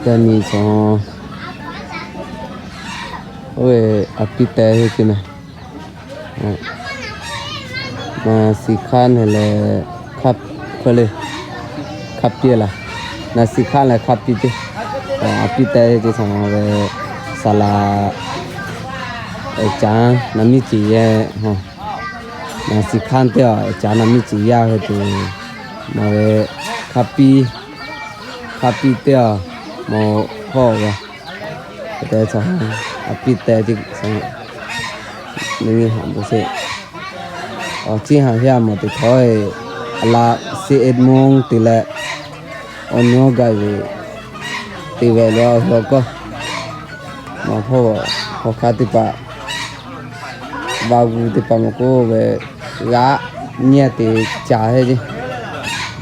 Yaˇ nyi chaw, oˇ ve a piˇ teh ve ce meh. Naˍ siˍ hk'aˇ leh hk'aˇ hk'e le, hk'aˇ piˇ laˬ. Naˍ siˍ hk'aˇ leh hk'aˇ piˇ ce. A piˇ teh ve ce, saˍ laˍ ve saˍ laˍ caˍ naˍ miˇ ceˍ yaˇ, naˍ siˍ hk'aˇ teˇ aˬ caˍ naˍ miˇ ceˍ yaˇ hui tuˬ, maˬ ve hk'aˇ piˇ, hk'aˇ piˇ teˇ aˬ maw hawˇ ve, a piˇ teh ce, nyi haꞈ bon sheˍ. Awˬ ciˉ haꞈ heˆ a maˬ teꞈ hk'awꞈ e, a la se e mawˇ te leh, awˬ nyi awˬ gaˬ ve te ve lo awˬ hui awˬ kawˇ, maˬ hpawˇ hk'aˇ teˇ hpaˍ, ba g'uˇ teˇ hpaˍ maˬ k'oˆ ve, g'aꞈ nyi te caˍ heˆ ce.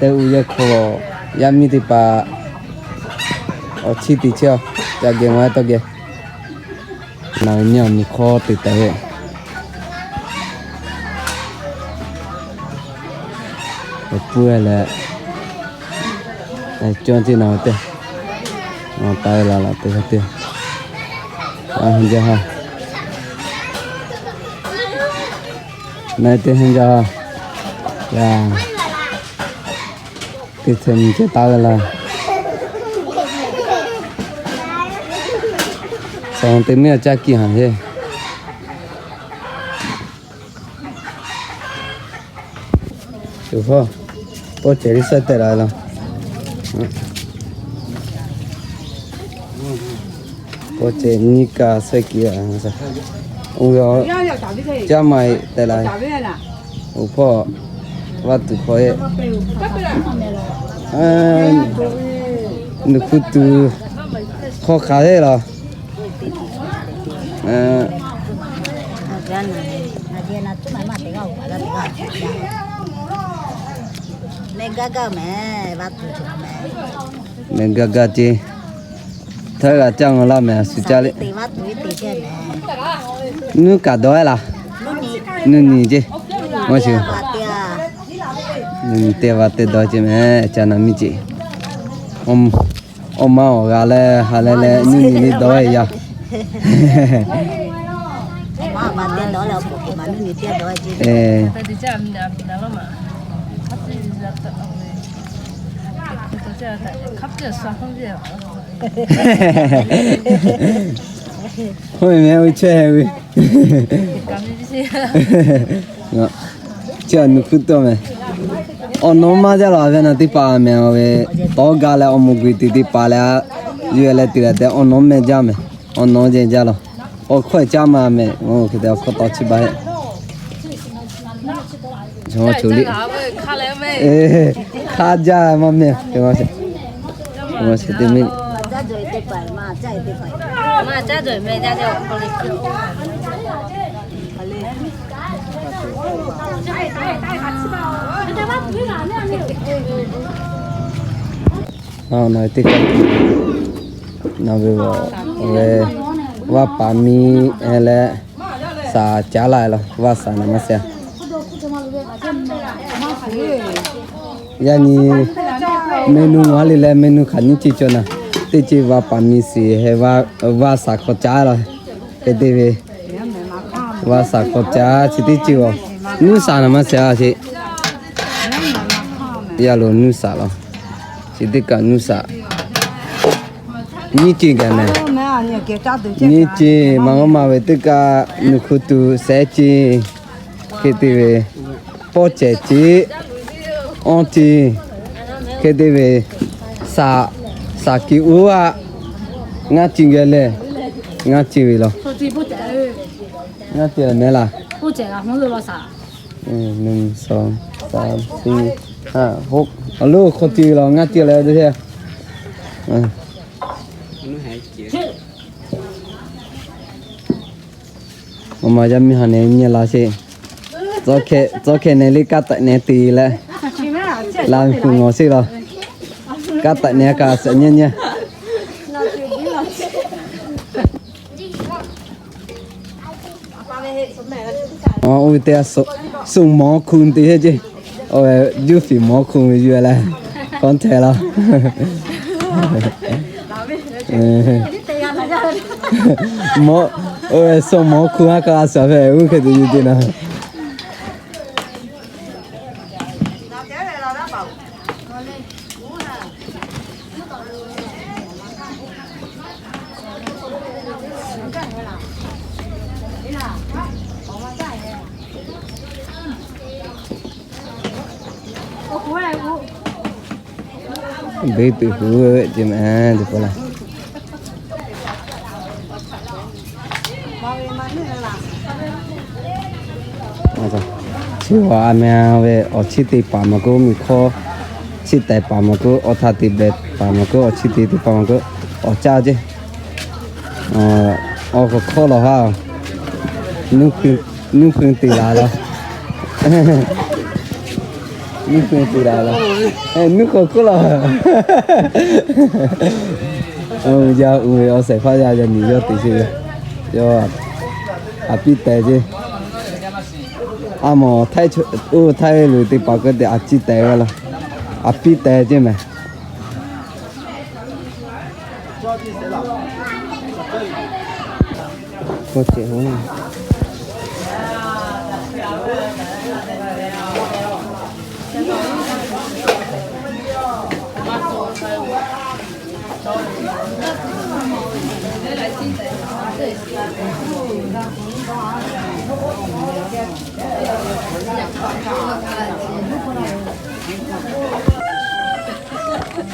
Teˇ uiˍ yehˬ hk'aw yaˇ miˇ teˇ hpaˍ awˬ ciˉ te chehˇ a, ca geh maˬ tawˇ geh. Naˬ ve nyi awˬ miˬ hk'aw te tehꞈ ve, puˇ leh, cawˇ ce naˬ ve teˇ, taˍ ve laˬ laˬ te hk'e te, a jaˇ ha. Naˬ te ha jaˇ ha. Yaˇ, teˇ ceuˬ nyi ce taˍ ve laˬ. Saˍ laˍ te miˇ a caˇ kiˇ haˍ heˆ. Tuˬ hawˇ, pawˇ cehˬ liˇ suhˉ tehꞈ la ve laˬ. Pawˇ cehˬ nyiˇ kaꞈ suhˉ kiˇ a. Oˇ ve caˇ maˬ e tehꞈ la ve. Oˇ hpawˇ vaˇ tuˬ hk'aw e, nuˬ hkuˇ tuˬ hk'aw hk'aˬ heˆ laˬ. Meh gaˇ gaˇ ce. Htaˇ g'a caˇ ngaˬ laˇ meh, a shu caˇ le. Nuˇ kaꞈ dawˇ e laˬ. Nuˇ nyi ce. Maˇ shu, nuˇ nyi teˇ va teˇ dawˇ ce meh, ca naˍ miˇ ce. Awˬ ma awˬ g'a leh ha leh leh nuˇ nyi liˇ dawˇ e yaˇ. Hoˆ e meh, oˇ chehˇ ve. Chi a nuˬ hkuˇ tawˇ meh. Awˬ nawˉ maˇ jaˇ laˬ ve naˬ teˇ hpaˍ meh, a ve tawˇ gaˇ leh awˬ moˍ guiˬ te teˇ hpaˍ leh, yuˬ leh te leh tehꞈ awˬ nawˉ meh jaˇ meh. Awˬ nawˉ jehˬ jaˇ laˬ. Awˬ hkawˇ caˇ maˬ meh, oˇ hk'e te awˬ hkawˇ tawˇ chi baˬ heˆ. Chaw co liˇ. Hk'aˇ jaˇ maˇ meh, te ma sheˍ, te ma sheˍ te miˇ. Naˬ teˇ hk'aˇ naˬ ve, ve vaˇ paˍ miˇ leh saˍ caˉ laˇ laˬ, vaˇ saˍ naˍ maˇ sheˍ. Yaˇ nyi meh nuˇ ngaˬ le leh meh nuˇ hk'aˬ nyiˇ ce cawˬ naˍ, teˇ ce vaˇ paˍ miˇ shiˍ he, vaˇ saˍ hk'aw caˉ laˬ. Hk'e te ve, vaˇ saˍ hk'aw caˉ chi teˇ ce a, nuˇ saˍ naˍ maˇ sheˍ a sheˍ. Yaˇ lo nuˇ saˍ laˬ. Chi teˇ kaꞈ nuˇ saˍ. Nyiˇ ce gaˬ meh. Nyiˇ ce maˇ g'a maˇ ve teˇ kaꞈ nuˬ hkuˇ tuˬ sehˉ ce. Hk'e te ve, pawˇ cehˬ ce, awˇ ce. Hk'e te ve, saˍ, saˍ kiˍ uˉ a, ngaˇ ce geh leh, ngaˇ ce ve laˬ. Ngaˇ ce meh laˬ. Awˬ lo hk'aw ce ve laˬ, ngaˇ ce leh teˇ hk'e. Aˬ ma yaˇ miˇ ha neh nyi la sheˍ. Tcuh hkeh neh le kaˇ taꞈ neh te leh, la kuˬ ngawˬ sheˍ laˬ. Kaˇ taꞈ neh kaꞈ suhˍ nyi nyi. Oˇ ve teˇ suhˍ mawˬ hkuˇ te heˆ ceˇ. Oˇ ve juˇ fiˍ mawˬ hkuˇ ve yuˬ leh, k'awꞈ htehꞈ laˇ. Mawˇ, oˇ ve suh mawˇ hkuˇ haˉ k'a a shaˍ ve uˉ hk'e te yuˬ te na. Beˇ tuˬ huˍ ve ce meh tuˬ k'oˆ laˇ. Chi a meh ve awˬ chiˇ te paˍ maˬ k'o, miˬ hkawˇ chiˇ taiˍ paˍ maˬ k'o, awˬ htaˇ te beh paˍ maˬ k'o, awˬ chiˇ te te paˍ maˬ k'o, awˬ caˇ ce. Awˬ hk'aw hk'awˇ lawˬ haˉ, nuˇ hpui te la la. Nuˇ hpui te la la. Nuˇ hk'aw hk'oˆ la. Yaˇ uiˍ ve awˬ shehˍ hpaˇ yaˇ yaˇ miˬ yawˇ te ce ve. Yawˇ a piˇ teh ce. A mawˬ htaiˇ, oˇ htaiˇ luˬ te paˍ k'o te a ciˇ teh ve la. A piˇ teh ce meh.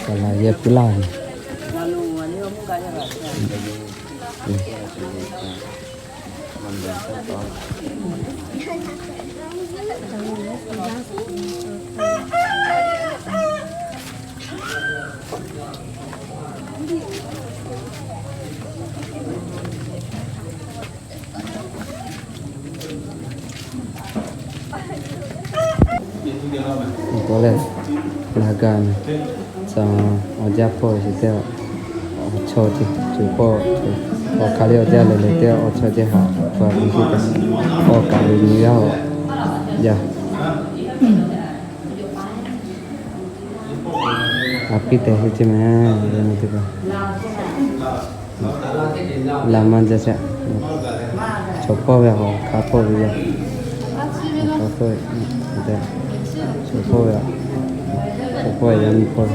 Kaꞈ laˬ yehˬ puiˉ laˇ ve. K'o leh, laˇ gaˇ na, ca awˬ jaˇ hpawˇ ve teˇ, awˬ chawˇ ce, co hpawˇ, awˬ hk'aˬ le awˬ jaˇ lehˬ lehˬ teˇ awˬ chawˇ ce haꞈ pa ve ce te, awˬ kaˍ ve nyi g'aˇ awˬ jaˇ. A piˇ teh ce meh, teˇ hpaˍ. Laˇ maˇ jaˇ shaˆ. Chaw hpawˇ ve a, hk'a hpawˇ ve a, hk'a hpawˇ ve, chaw hpawˇ ve a, chaw hpawˇ ve yaˇ miˇ hpawˇ ve.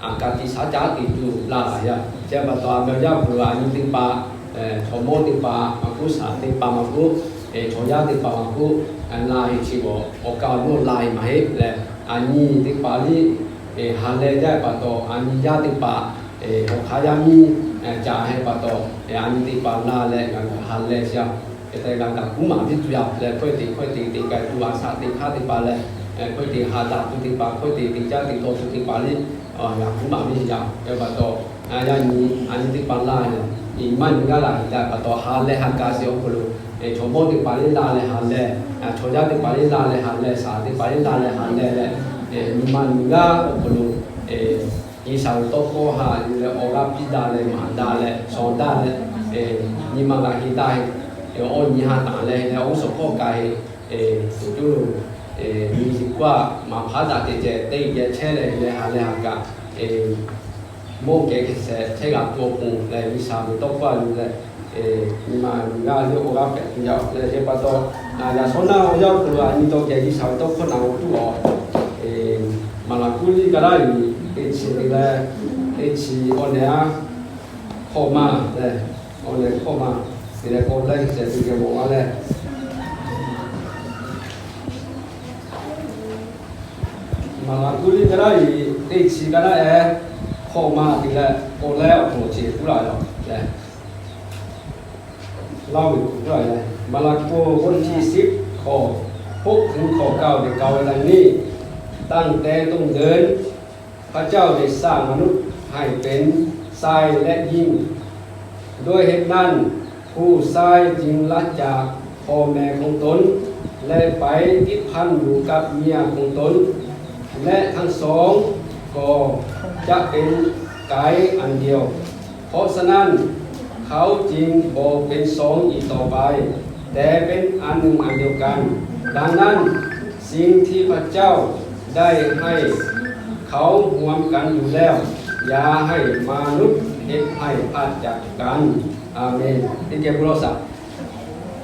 Aꞈ kaꞈ tiꞈ shaˉ caˉ teꞈ tuˬ laˇ laˬ yaˇ. Chi pa taw a meh yaˇ hpu lo a nyi teˇ hpaˍ, chaw mawˇ teˇ hpaˍ maˇ k'oˆ, shaˍ teˇ hpaˍ maˇ k'oˆ, chaw yaˇ teˇ hpaˍ maˇ k'oˆ, laˇ heˆ chi bawˬ awˬ kaˍ awˬ nuˇ laˇ heˆ maˇ heˆ leh, a nyi teˇ hpaˍ liˇ ha leh jaˇ pa taw, a nyi yaˇ teˇ hpaˍ awˬ hk'aˇ yaˇ miˇ caꞈ heh pa taw, a nyi teˇ hpaˍ laˇ leh ngaˬ kaꞈ ha leh shaˍ. Hk'e te ngaˬ kaꞈ kuˉ maˍ piˇ tuˬ yaˇ leh, hkawehˇ te hkawehˇ te te k'ai tuˬ a shaꞈ teˇ hk'aˇ teˇ hpaˍ leh, hkawehˇ te ha daꞈ tuˬ teˇ hpaˍ, hkawehˇ te te caˇ te taw tuˬ teˇ hpaˍ liˇ ngaˬ kuˉ maˍ piˇ yaˇ. Hk'e pa taw, yaˇ nyi a nyi teˇ hpaˍ laˇ, nyi ma nyi g'aˇ laˬ hk'e te pa taw ha leh ha kaꞈ sheˍ awˬ hk'aw lo, chaw mawˇ teˇ hpaˍ liˇ laˇ leh ha leh, chaw yaˇ teˇ hpaˍ liˇ laˇ leh ha leh, shaˍ teˇ hpaˍ liˇ laˇ leh ha leh leh, nyi ma nyi g'aˇ awˬ hk'aw lo G'uiˬsha ve tawˇ hkawˇ ha leh awˬ g'aˇ piˇ daꞈ leh maˍ daꞈ leh shawˍ daꞈ leh, nyi ma g'a heˆ daꞈ heˆ, awˬ nyi ha taˍ leh leh awˬ g'uˇ suhˍ hkawˇ k'ai heˆ, cuˇ lo nyi shiˍ hkawˇ maˍ hpaˇ daꞈ te ceh teˇ geh chehˇ leh leh ha leh ha kaꞈ, mawˇ kehˬ hk'e shehˍ chehˇ g'a tuˬ awˬ pon leh G'uiˬsha ve tawˇ hkawˇ a nyi leh, nyi ma nyi g'aˇ liˇ awˬ g'aˇ hpehꞈ tuˬ yaˇ leh hk'e pa taw, yaꞈ shawˉ naˆ awˬ yanˇ hk'aw lo a nyi taw kehˬ G'uiˬsha ve tawˇ hkawˇ na awˬ tuˬ awˬ, Maˍlaˍkuˆ liˇ ka daˇ yiˍ teˇ chi te leh, teˇ chi awˬ nehˬ a hkawˇ ma leh, awˬ nehˬ hkawˇ ma te leh k'awꞈ leh shehˍ te geh mawˬ a leh, Maˍlaˍkuˆ liˇ ka daˇ yiˍ teˇ chi ka daˇ ehˉ hkawˇ ma te leh k'awꞈ leh awˬ hk'aw lo chi kuˉ laˬ yaˇ leh Laˇ ve kuˬ k'oˆ leh, Maˍlaˍkiˆ บทที่สิบ ข้อ หก ถึงข้อ เก้า ได้กล่าวไว้ดังนี้ ตั้งแต่ต้นเดิม พระเจ้าได้สร้างมนุษย์ให้เป็นชายและหญิง ด้วยเหตุนั้น ผู้ชายจึงละจากพ่อแม่ของตน และไปติดพันอยู่กับเมียของตน และทั้งสองก็จะเป็นกายอันเดียว เพราะฉะนั้น เขาจึงบ่เป็นสองอีกต่อไป แต่เป็นอันหนึ่งอันเดียวกัน ดังนั้น สิ่งที่พระเจ้าได้ให้ เขาห่วมกันอยู่แล้ว อย่าให้มนุษย์เฮ็ดให้พลาดจากกัน อาเมน Teˇ geh bon lawˬ shaˍ.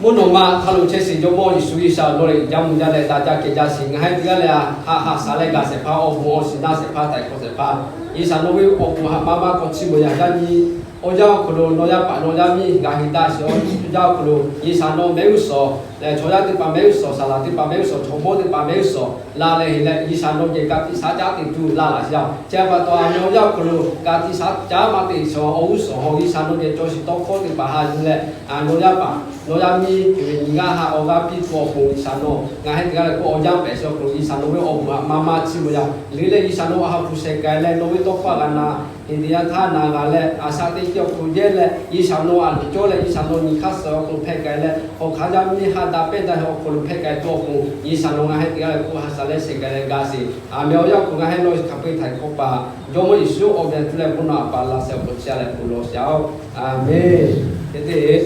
Mvuhˇ naw ma hk'a lo chehˇ sheˍ Jawˇmawˇ Yeˍsuˆ, G'uiˬsha nawˬ lehˬ jaˇ mvuh jaˇ leh daꞈ jaˇ kehˬ jaˇ sheˍ. Ngaˬ hui teˇ g'aˇ leh haꞈ haꞈ shaˍ leh gaˬ shehˍ hpaˇ, awˬ bon awˬ shiˍ naˆ shehˍ hpaˇ, htaiˍ hk'awꞈ shehˍ hpaˇ, G'uiˬsha nawˬ ve awˬ bon haꞈ ma maˇ k'awꞈ chiˇ mvuh yaˇ jaˇ nyi. Awˬ yanˇ awˬ hk'aw lo nawˬ yaˇ paˍ nawˬ yaˇ miˇ gaˬ heˍ daꞈ sheˍ. Awˬ yanˇ awˬ hk'aw lo G'uiˬsha nawˬ mehˆ g'uˇ suhˍ leh chaw yaˇ teˇ hpaˍ mehˆ g'uˇ suhˍ, saˍ laꞈ teˇ hpaˍ mehˆ g'uˇ suhˍ, chaw mawˇ teˇ hpaˍ mehˆ g'uˇ suhˍ la leh heˍ leh, G'uiˬsha nawˬ geh ka tiꞈ shaˉ caˉ te tuˬ la laꞈ sheˍ yaˇ. Chi pa taw, a nawˬ yaˇ awˬ hk'aw lo ka tiꞈ shaˉ caˉ maˇ te sheˍ. Awˬ g'uˇ suhˍ hawˬ G'uiˬsha nawˬ geh cawˬ sheˍ tawˇ hkawˇ teˇ hpaˍ ha yuˬ leh, nawˬ yaˇ paˍ nawˬ yaˇ miˇ ve nyi g'aˇ ha awˬ g'aˇ piˇ tuˬ awˬ pon G'uiˬsha nawˬ ngaˬ hui teˇ g'aˇ leh k'o awˬ yanˇ pehˍ sheˍ awˬ hk'aw lo G'uiˬsha nawˬ ve awˬ bon haꞈ ma maˇ chiˇ mvuh yaˇ. Liꞈ leh G'uiˬsha nawˬ ha hpu shehˍ k'ai leh nawˬ ve tawˇ hkawˇ g'a na, heˍ teˇ yanˇ htaˇ na g'a leh, a shaꞈ teꞈ kiˇ awˬ hk'aw lo yehˇ leh G'uiˬsha nawˬ a liꞈ cawˇ leh G'uiˬsha nawˬ nyi hk'aˇ suh awˬ hk'aw lo hpehꞈ k'ai leh, awˬ hk'aˇ yaˇ miˇ ha daꞈ pehˇ daꞈ awˬ hk'aw lo hpehꞈ k'ai tuˬ awˬ pon G'uiˬsha nawˬ ngaˬ hui teˇ g'aˇ leh k'o ha shaꞈ leh shehˍ k'ai leh gaˬ sheˍ. A meh awˬ yanˇ awˬ hk'aw lo ngaˬ hui nawˬ hk'aˬ hk'e htaiˍ hk'awꞈ paˍ Jawˇmawˇ Yeˍsuˆ awˬ meh tuˬ leh bon naꞈ paˍ laꞈ shehˍ awˬ hk'aw lo chehˇ leh bon lawˬ sheˍ-oˬ. A meh. Teˇ teˇ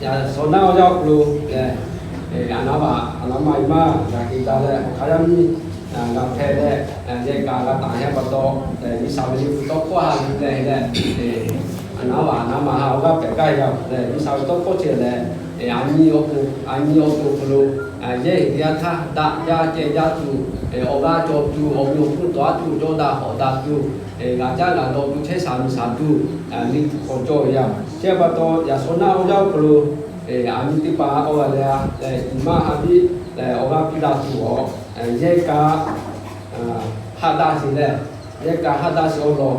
yaꞈ shawˍ naˆ awˬ yanˇ awˬ hk'aw lo lehˬ, a naˉ vaꞈ a naˉ ma i maˇ gaˬ kehˬ daꞈ leh awˬ hk'aˇ yaˇ miˇ g'a hpehꞈ leh, yehˬ kaꞈ g'a taˍ heˆ pa taw, G'uiˬsha ve liꞈ hpu tawˇ hkawˇ ha yuˬ leh leh, a naˉ vaꞈ a naˉ ma ha awˬ g'aˇ pehˬ gaˇ yaˇ leh G'uiˬsha ve tawˇ hkawˇ chehˇ leh, a nyi awˬ to, a nyi awˬ to awˬ hk'aw lo yehˇ heˍ teˇ yanˇ htaˇ daꞈ jaˇ cehˇ jaˇ tuˬ, awˬ g'aˇ cawˬ tuˬ, awˬ meh awˬ hpfuhˇ tawˍ aˉ tuˬ cawˇ daꞈ hawꞈ daꞈ tuˬ, g'aꞈ caˉ g'aꞈ dawˬ tuˬ chehˇ shaˍ miˬ shaˍ tuˬ, liꞈ hpu hk'aw cawˬ ve yaˇ. Chi pa taw yaꞈ shawˍ naˆ awˬ yanˇ awˬ hk'aw lo a nyi teˇ hpaˍ awˬ g'aˇ leh i maˇ ha biˇ leh awˬ g'aˇ piˇ daꞈ tuˬ awˬ, yehˇ kaꞈ haꞈ daꞈ sheˍ leh, yehˇ kaꞈ haꞈ daꞈ sheˍ awˬ lawn,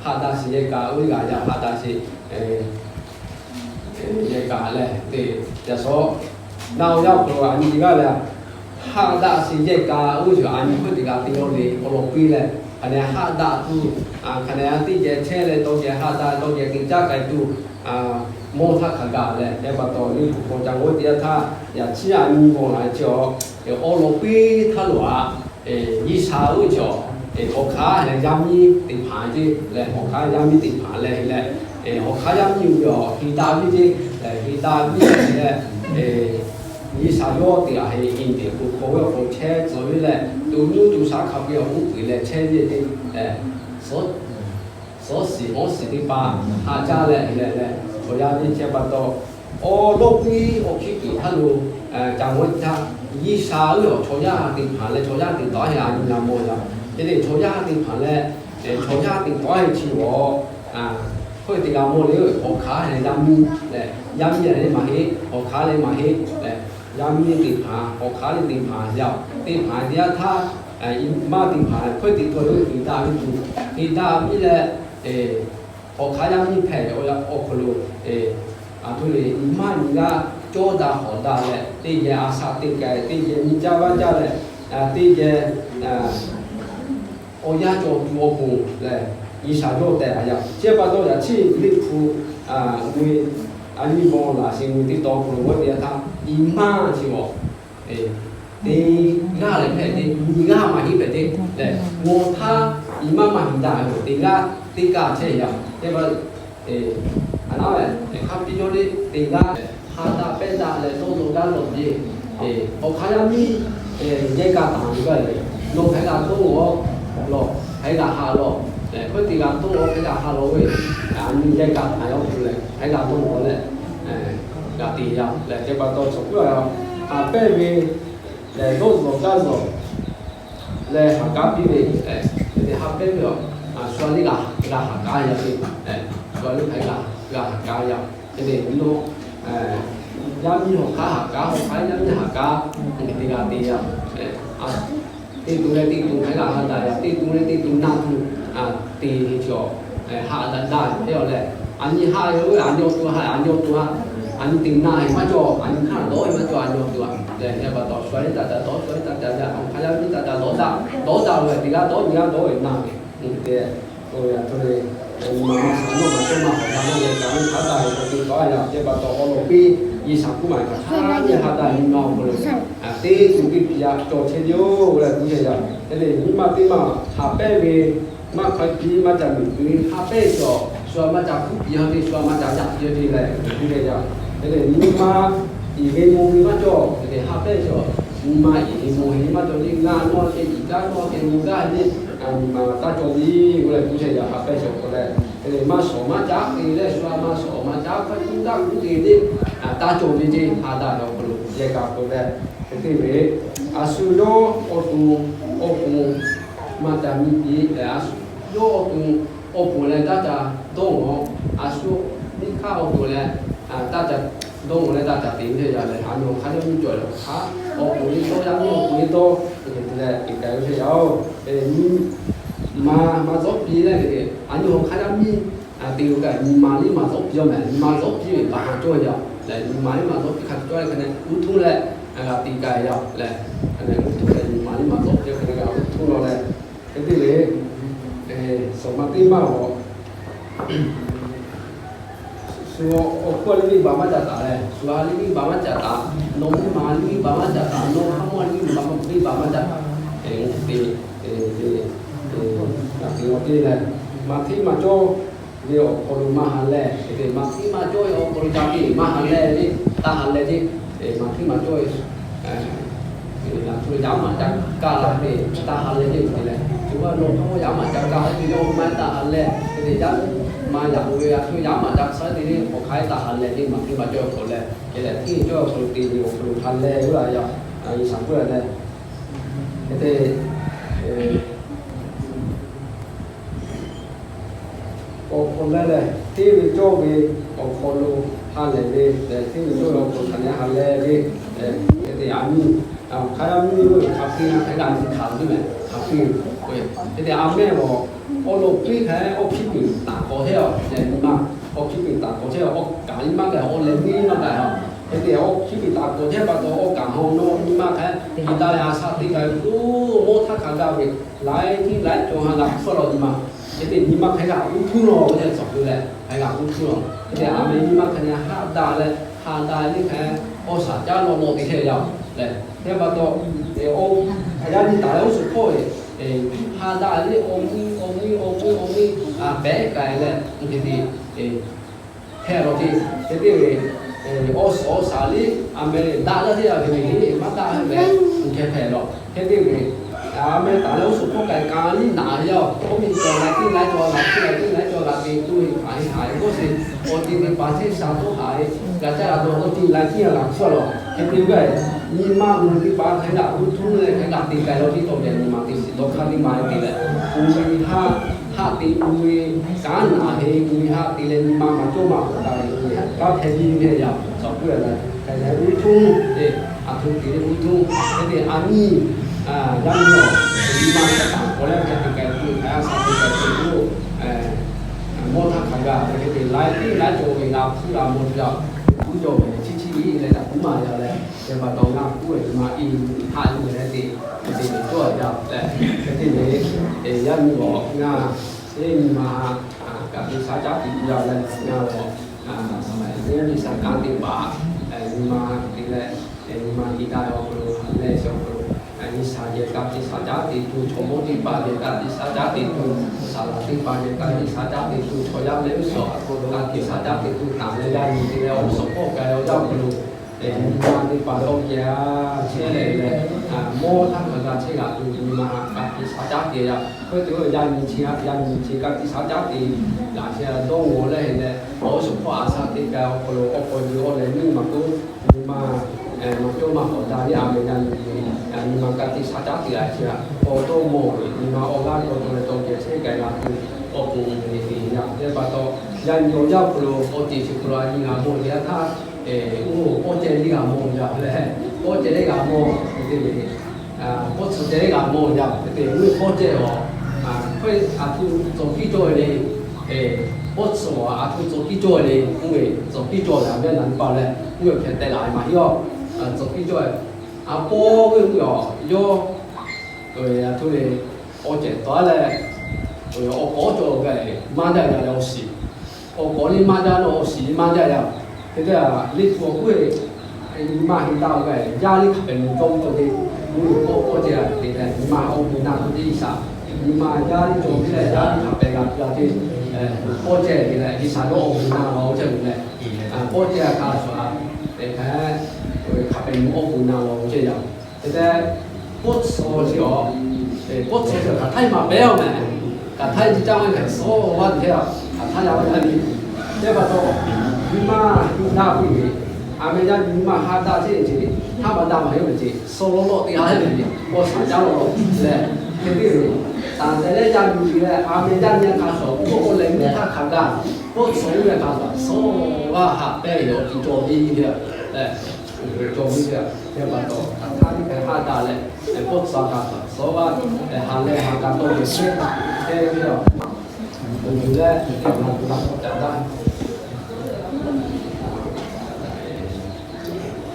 haꞈ daꞈ sheˍ yehˇ kaꞈ oˇ ve g'aꞈ yaˇ haꞈ daꞈ sheˍ. Yehˇ kaꞈ leh te, yaꞈ shawˍ naˆ awˬ yanˇ awˬ hk'aw lo a nyi teˇ g'aˇ leh, haꞈ daꞈ sheˍ yehˇ kaꞈ oˇ ve a nyi hkawˇ teˇ g'aˇ te yaw le awˬ lawn piˇ leh, hk'aˬ nehˬ haꞈ daꞈ tuˬ, hk'aˬ nehˬ teˇ geh chehˇ leh dawˇ geh haꞈ daꞈ dawˇ geh te caˇ k'ai tuˬ, mawˇ htaˇ hk'a gaˬ leh, yaˇ pa taw liꞈ hpu hk'aw ca g'awˇ teˇ yanˇ htaˇ yaꞈ chiˉ a nyi g'awˬ la chi awˬ, awˬ lawn piˇ htaˇ loˬ a, G'uiˬsha oˇ ve chaw, awˬ hk'aˇ leh yaˇ miˇ teˇ hpaˍ ceˇ leh awˬ hk'aˇ yaˇ miˇ teˇ hpaˍ leh leh, awˬ hk'aˇ yaˇ miˇ oˇ ve awˬ heˍ daꞈ viˇ ceˇ, heˍ daꞈ viˇ leh, G'uiˬsha yawˇ teˇ g'aˇ heˍ in teꞈ k'o hk'aw ve awˬ hk'aw chehˇ tcuh ve leh, to nuˇ to shaˉ hk'a peu-eˬ awˬ uˉ peunˍ leh chehˇ ve ceˇ, suhˉ shiˍ awˉ shiˍ teˇ hpaˍ haꞈ jaˇ leh leh leh, chaw yaˇ miˇ chehˇ pa taw, awˬ lawˇ piˇ awˬ hkiˇ kuiˬ htaˇ lo ca g'awˇ htaˇ, G'uiˬsha oˇ ve awˬ chaw yaˇ teˇ hpaˍ leh chaw yaˇ teˇ tawˉ heˍ a nyi g'a mawˬ yaˇ. Te leh chaw yaˇ teˇ hpaˍ leh chaw yaˇ teˇ tawˉ heˍ chi awˬ, hkawˇ teˇ g'a mawˬ le, awˬ hk'aˇ leh yaˇ miˇ leh, yaˇ miˇ leh maˇ heˆ, awˬ hk'aˇ leh maˇ heˆ leh, yaˇ miˇ teˇ hpaˍ awˬ hk'aˇ leh teˇ hpaˍ yaˇ, teˇ hpaˍ teˇ yanˇ htaˇ, maˇ teˇ hpaˍ hkawˇ teˇ tawˉ heˍ daꞈ ve tuˬ, heˍ daꞈ viˇ leh, awˬ hk'aˇ yaˇ miˇ hpehꞈ awˬ hk'aw lo, a htoꞈ le, maˇ nyi g'aˇ cawˇ daꞈ hawꞈ daꞈ leh teˇ geh a shaꞈ teꞈ k'ai, teˇ geh nyi caˇ vaˇ caˇ leh, teˇ geh awˬ yanˇ cawˬ tuˬ awˬ pon lehˬ, G'uiˬsha yawˇ tehꞈ a yaˇ. Chi pa taw yaꞈ chiˉ liꞈ hpu, a nyi g'awˬ laꞈ sheˍ nyi teˇ tawˉ hk'aw lo g'awˇ teˇ yanˇ htaˇ, i maˇ chi awˬ, teˇ g'aˇ leh hpehꞈ te, nyi g'aˇ maˇ heˆ hpehꞈ te leh, g'awˬ htaˇ i maˇ maˇ heˍ daꞈ ve teˇ g'aˇ teˇ kaˇ chehˇ yaˇ. Teˇ pa a naˉ lehˬ, hk'a piˇ yawˇ le teˇ g'aˇ, haꞈ daꞈ pehˇ daꞈ leh dawˇ nawˬ gaˇ lawˬ ve, awˬ hk'aˇ yaˇ miˇ yehˇ kaꞈ taˍ ve gaˇ le, nawˬ hk'aˬ hk'e g'a dawˇ nawˬ lawˬ, hk'aˬ hk'e g'a haꞈ lawˬ, hkawˇ teˇ g'a dawˇ nawˬ hk'aˬ hk'e g'a haꞈ lawˬ ve, a nyi yehˇ kaꞈ taˍ yaˇ oˇ hk'e leh hk'aˬ hk'e g'a dawˇ nawˬ leh, g'a te yaˇ leh, chi pa taw chaw puˉ a, haꞈ pehˇ ve lehˬ dawˇ nawˬ gaˇ lawˬ leh haꞈ kaˉ piˇ ve, te te haꞈ pehˇ ve a, shu a le g'a haꞈ kaˉ yaˇ ve, shu a le hk'aˬ hk'e g'a haꞈ kaˉ yaˇ. Te te nawˬ yaˇ miˇ awˬ hk'aˇ haꞈ kaˉ, awˬ hk'aˇ yaˇ miˇ haꞈ kaˉ, te te g'a te yaˇ. Teˇ to leh teˇ to hk'aˬ hk'e g'a haꞈ daꞈ yaˇ, teˇ to leh teˇ to na tuˬ te ve chaw, haꞈ daꞈ daꞈ ve awˬ leh, a nyi haꞈ ve a nyi awˬ to haꞈ, a nyi awˬ to haꞈ, a nyi teˇ na heˆ maˇ cawˬ, a nyi hk'aˇ dawˇ heˆ maˇ cawˬ, a nyi awˬ to haꞈ leh, yaˇ pa taw shu a le taˇ taˇ dawˇ, shu a le taˇ taˇ yaˇ, awˬ hk'aˇ yaˇ miˇ taˇ taˇ dawˇ daꞈ, dawˇ daꞈ ve teˇ g'aˇ dawˇ nyi g'aˇ dawˇ ve na ve, te, a htoꞈ le, nyi ma maˇ sha nawˇ ma cawˇ maˇ hawꞈ ma nawˇ leh kaꞈ ve hk'aˇ daꞈ ve awˬ te k'awꞈ a yaˇ. Chi pa taw awˬ lawn piˇ G'uiˬsha hk'oˆ ma kaꞈ hk'a nyi haꞈ daꞈ nyi ma awˬ hk'aw lo, teˇ to piˇ piˇ yaˇ cawˬ chehˇ ve yoˬ leh tuˬ chehˇ yaˇ. Te le nyi ma teˇ maˬ haꞈ pehˇ ve maˇ hk'a piˇ maˇ ca miˬ piˇ haꞈ pehˇ chaw, shu a maˇ ca hkuˉ piˇ yaˇ ve, shu a maˇ ca yaꞈ piˇ ve leh tuˬ chehˇ yaˇ. Te le nyi ma iˉ ve mawˬ ve maˇ cawˬ, te le haꞈ pehˇ chaw, nyi ma iˉ ve mawˬ ve maˇ cawˬ le, ngaˬ nawˇ te iˉ kaˉ nawˇ te mawˬ gaˇ le Nyi ma taˇ cawˬ ve k'oˆ leh, kuˇ chehˇ yaꞈ ha pehˇ shawˍ k'o leh, te leh maˇ shawˍ maˇ caˉ te leh shu a maˇ shawˍ maˇ caˉ hk'a tuˇ daꞈ kuˇ te le, taˇ cawˬ ve ceˇ ha daꞈ ve awˬ hk'aw lo yehˬ kaꞈ k'oˆ leh, hk'e te ve, a shu yawˇ awˬ to awˬ pon maˇ ca miˇ piˇ leh, a shu yawˇ awˬ to awˬ pon leh taˇ ca dawˇ ngaw, a shu miˇ hk'aˇ awˬ to leh taˇ ca dawˇ ngaw leh taˇ ca te ve yaˇ leh, ha nyi hk'aˇ yaˇ miˇ cawˬ leh hk'aˇ awˬ pon le dawˇ yaˇ miˇ awˬ pon le dawˇ, hk'e te leh te k'ai ve yaˇ-oˬ. Nyi ma maˇ zawˉ piˇ leh, a nyi hk'aˇ yaˇ miˇ te ve kaꞈ nyi ma liˇ maˇ zawˉ piˇ-oˬ meh. Nyi ma zawˉ piˇ ve baˬ ha cawˇ yaˇ leh, nyi ma liˇ maˇ zawˉ piˇ hk'a cawˇ hk'e ne uˉ htuˉ leh g'a te k'ai yaˇ leh, uˉ htuˉ leh nyi ma liˇ maˇ zawˉ piˇ hk'e ne g'a uˉ htuˉ law leh, hk'e te ve, shawˍ ma teˇ maˇ awˬ shu awˬ hk'oˆ a liˇ viˇ baˬ maˇ ca taˍ leh, shu a liˇ viˇ baˬ maˇ ca taˍ, nawˬ miˇ ma liˇ viˇ baˬ maˇ ca taˍ, nawˬ hk'aˇ mawˇ liˇ viˇ baˬ maˇ ca taˍ, te te te leh, maˇ hteˇ maˇ cawˇ ve awˬ hk'aw lo maˇ ha lehˬ, hk'e te maˇ hteˇ maˇ cawˇ ve awˬ hk'aw lo ca te maˇ ha lehˬ le, taˇ ha lehˬ le, maˇ hteˇ maˇ cawˇ ve a shu yaˇ maˇ ca kaˇ la ve, taˇ ha lehˬ le, te leh, shu a nawˬ hk'aˇ mawˇ yaˇ maˇ ca kaˇ ve, yawˇ maˇ taˇ ha lehˬ, hk'e te yaˇ maˇ yaꞈ ve a shu yaˇ maˇ ca suh te le, awˬ hk'aˇ taˇ ha lehˬ le, maˇ hteˇ maˇ cawˇ ve awˬ hk'aw leh, hk'e leh hteˇ cawˇ ve awˬ hk'aw lo te ve awˬ hk'aw lo ha lehˬ ve a yaˇ, G'uiˬsha k'oˆ leh, hk'e te awˬ hk'aw leh leh, hteˇ ve cawˇ ve awˬ hk'aw lo ha lehˬ ve, hteˇ ve cawˇ ve awˬ hk'aw lo hk'aˬ nehˬ ha lehˬ ve, hk'e te a nyi, hk'aˇ yaˇ miˇ ve hk'a piˇ na hk'e g'a nyi hkanˍ ve meh, hk'a piˇ. Hk'e te a mehˇ awˬ, awˬ lawn piˇ hk'e awˬ hkiˇ piˍ taˍ k'awꞈ hteˇ a, nyi ma awˬ hkiˇ piˍ taˍ k'awꞈ hteˇ a, awˬ kaˍ nyi ma kaꞈ awˬ lehˬ miˇ maˇ kaꞈ a. Hk'e te awˬ hkiˇ piˍ taˍ k'awꞈ hteˇ pa taw awˬ kaˍ hawˬ nawˬ nyi ma hk'e, nyi taˇ leh a shaꞈ teˇ kaꞈ k'oˆ mawˇ htaˇ hk'a gaˇ ve, laiˉ tiˉ laiˉ cawˬ ha g'a hpfuhˇ law nyi ma. Hk'e te nyi ma hk'e g'a uˉ htuˉ law ve tehꞈ tcuhˍ k'oˆ leh, hk'e g'a uˉ htuˉ law. Hk'e te a meh nyi ma hk'e nyi haˆ daꞈ leh, haˆ daꞈ leh hk'e, awˬ shaˍ caˉ law law te hk'e yaˇ leh, hteˇ pa taw, a yaˇ nyi taˍ leh oˇ suhˍ hkawˇ ve, haˆ daꞈ leh awˬ miˇ awˬ miˇ awˬ miˇ awˬ miˇ a pehˉ k'ai leh, hk'e te hpehꞈ law te. Hk'e te ve, awˬ suhˍ awˬ shaˍ liˇ a meh daꞈ jaˇ teˇ g'aˇ ve le, maˇ daꞈ ve meh, hk'e hpehꞈ law. Hk'e te ve, a meh taˍ leh oˇ suhˍ hkawˇ k'ai ka liˇ naˍ ve yaˇ, oˇ miˇ cawˬ la tiˉ laiˉ cawˬ la tiˉ laiˉ tiˉ laiˉ cawˬ la ve tuˇ ve hk'aˬ hk'e haˍ ve k'oˆ sheˍ, awˬ ti ve paˍ chehˇ sha tawˇ haˍ ve, g'a caˇ g'a dawˬ awˬ ti laiˉ tiˉ g'a hpfuhˇ law. Hk'e te ve, nyi ma uiˍ ve paˍ hk'e g'a uˉ htuˉ leh hk'e g'a te k'ai law teˇ taw ve nyi ma te shiˍ dawˇ hk'aˇ teˇ ma te leh, uiˍ ve haˆ, haˆ te uiˍ ve kanˉ naˍ ve uiˍ ve haˆ te leh nyi ma maˇ cawˇ maˇ k'awꞈ taˍ ve, kanˉ hpehꞈ ve meh yaˇ, tcuhˍ k'oˆ leh, hk'e leh uˉ htuˉ, te, a htoꞈ te leh uˉ htuˉ, hk'e te a nyi, yaˇ nyi awˬ, nyi ma htaꞈ taˍ k'awꞈ leh hk'e te k'ai tuˬ ve hk'aˬ yaˇ sha te k'ai tuˬ k'o, mawˇ htaˇ hk'aˬ g'a ve hk'e te laiˉ tiˉ laiˉ cawˬ ve g'a hpuˇ g'a mawˇ tuˬ yaˇ, uˉ cawˬ ve chi chi ve leh taꞈ kuˉ maˇ yaˇ leh, hk'e pa taw ngaˬ kuˉ ve nyi ma i haˆ yuˬ leh te, hk'e te ve cawˇ yaˇ leh, hk'e te ve, yaˇ nyi awˬ ngaˬ, teˇ nyi ma, kaꞈ te shaˉ caˉ te tuˬ yaˇ leh ngaˬ awˬ, teˇ nyi shaˍ kanˉ teˇ hpaˍ, nyi ma te leh, nyi ma i daꞈ ve awˬ hk'aw lo ha lehˬ shehˍ awˬ hk'aw lo, G'uiˬsha yehˬ kaꞈ te shaˉ caˉ te tuˬ, chaw mawˇ teˇ hpaˍ yehˬ kaꞈ te shaˉ caˉ te tuˬ, saˍ laꞈ teˇ hpaˍ yehˬ kaꞈ te shaˉ caˉ te tuˬ, chaw yaˇ leh uˉ suhˍ kaꞈ te shaˉ caˉ te tuˬ taˍ leh yaˇ nyi te leh awˬ suhˍ hpawˇ k'ai awˬ yaˇ awˬ hk'aw lo, nyi ma teˇ hpaˍ leh awˬ kehˬ a chehˇ leh, mawˇ htaˇ hk'aˬ g'a chehˇ g'a tuˬ nyi ma kaꞈ te shaˉ caˉ te yaˇ. Hk'e te yaˇ nyi chi, yaˇ nyi chi kaꞈ te shaˉ caˉ te, laꞈ sheh dawˇ ngaw leh leh, awˬ suhˍ hpawˇ a shaꞈ teꞈ k'ai awˬ hk'aw lo awˬ hk'aw nyi awˬ lehˬ miˇ maˇ k'oˆ, nyi ma maˇ cawˇ maˇ k'awꞈ daꞈ ve a meh yaˇ nyi, nyi ma kaꞈ te shaˉ caˉ te a chi a, awˬ to mawˬ ve nyi ma awˬ g'aˇ cawˬ to leh taw geh chehˇ k'ai g'a tuˬ, awˬ to mawˬ ve te yaˇ. Hk'e pa taw, yaˇ nyi awˬ yaˇ awˬ hk'aw lo awˬ ceuˬ chi hk'aw lo a nyi g'a mawˇ ve yaˇ htaˇ, oˇ pawˇ ceh liˇ g'a mawˇ yaˇ leh, pawˇ ceh liˇ g'a mawˇ ve te ve, pawˇ tsuhꞈ ceh liˇ g'a mawˇ yaˇ ve te mvuhˇ pawˇ ceh awˬ, hk'e a htoꞈ tcuh kiˇ cawˇ ve le, pawˇ tsuhꞈ a htoꞈ tcuh kiˇ cawˇ ve le, mvuhˇ ve tcuh kiˇ cawˇ ve a meh naˍ pa leh mvuhˇ ve hpehꞈ teh la ve maˇ heˆ a, tcuh kiˇ cawˇ ve, a pawˇ ve mvuhˇ awˬ yawˇ, a htoꞈ ve, pawˇ ceh taˍ leh, awˬ kawˉ cawˬ ve maˇ jaˇ yaˇ leh awˬ shiˍ, awˬ kawˉ liˇ maˇ jaˇ leh awˬ shiˍ liˇ maˇ jaˇ yaˇ. Hk'e te liꞈ hpu awˬ k'oˆ ve, nyi ma heˍ daꞈ ve yaˇ liˇ hk'a pehꞈ mvuhˇ cawˇ ve cawˇ ve, mvuhˇ ve pawˇ pawˇ ceh a te leh nyi ma awˬ mvuhˇ na tuˬ teˇ G'uiˬsha, nyi ma yaˇ liˇ cawˬ ve leh yaˇ liˇ hk'a pehꞈ g'a tuˬ a te, pawˇ ceh te leh G'uiˬsha yawˇ awˬ mvuhˇ na law ceh ve leh, pawˇ ceh a hk'a shuˍ a, te hk'e, hk'a pehꞈ mvuhˇ awˬ mvuhˇ na law ceh yaˇ. Hk'e te, pawˇ tsuhꞈ chi awˬ K'oˆ tcuh ve, hk'aˬ htaˇ maˇ pehˉ-oˬ meh. Hk'aˬ htaˇ nyi caˇ ve hk'e suh-a ve hk'e, hk'aˬ htaˇ yaˇ ve htaˇ nyi. Teˇ pa taw, nyi ma nyi daꞈ ve, a meh yaˇ nyi ma ha daꞈ ceˇ ce, htaˇ maˇ daꞈ maˇ heˆ ve ce, suh lawˇ lawˇ teˇ g'aˇ le ve, k'awꞈ shaˍ jaˇ lawˇ lawˇ leh, hk'e te ve, taˍ tehꞈ leh yaˇ nyi ve leh, a meh yaˇ nyi hk'a shuˍ k'oˆ k'oˆ leh nyi htaˇ hk'aˬ gaˇ, k'oˆ tcuh ve hk'a shuˍ suh g'aˇ haꞈ pehˇ ve awˬ ti cawˬ ve hk'e, cawˬ ve hk'e, teˇ pa taw hk'aˬ htaˇ teˇ hk'e ha daꞈ leh, k'oˆ tcuh hk'a shuˍ suh g'aˇ, ha leh ha kaꞈ tawˇ ve chehˇ, hk'e ve yoˬ. Awˬ yuˬ leh, teˇ hpaˍ htaꞈ caˍ taˍ.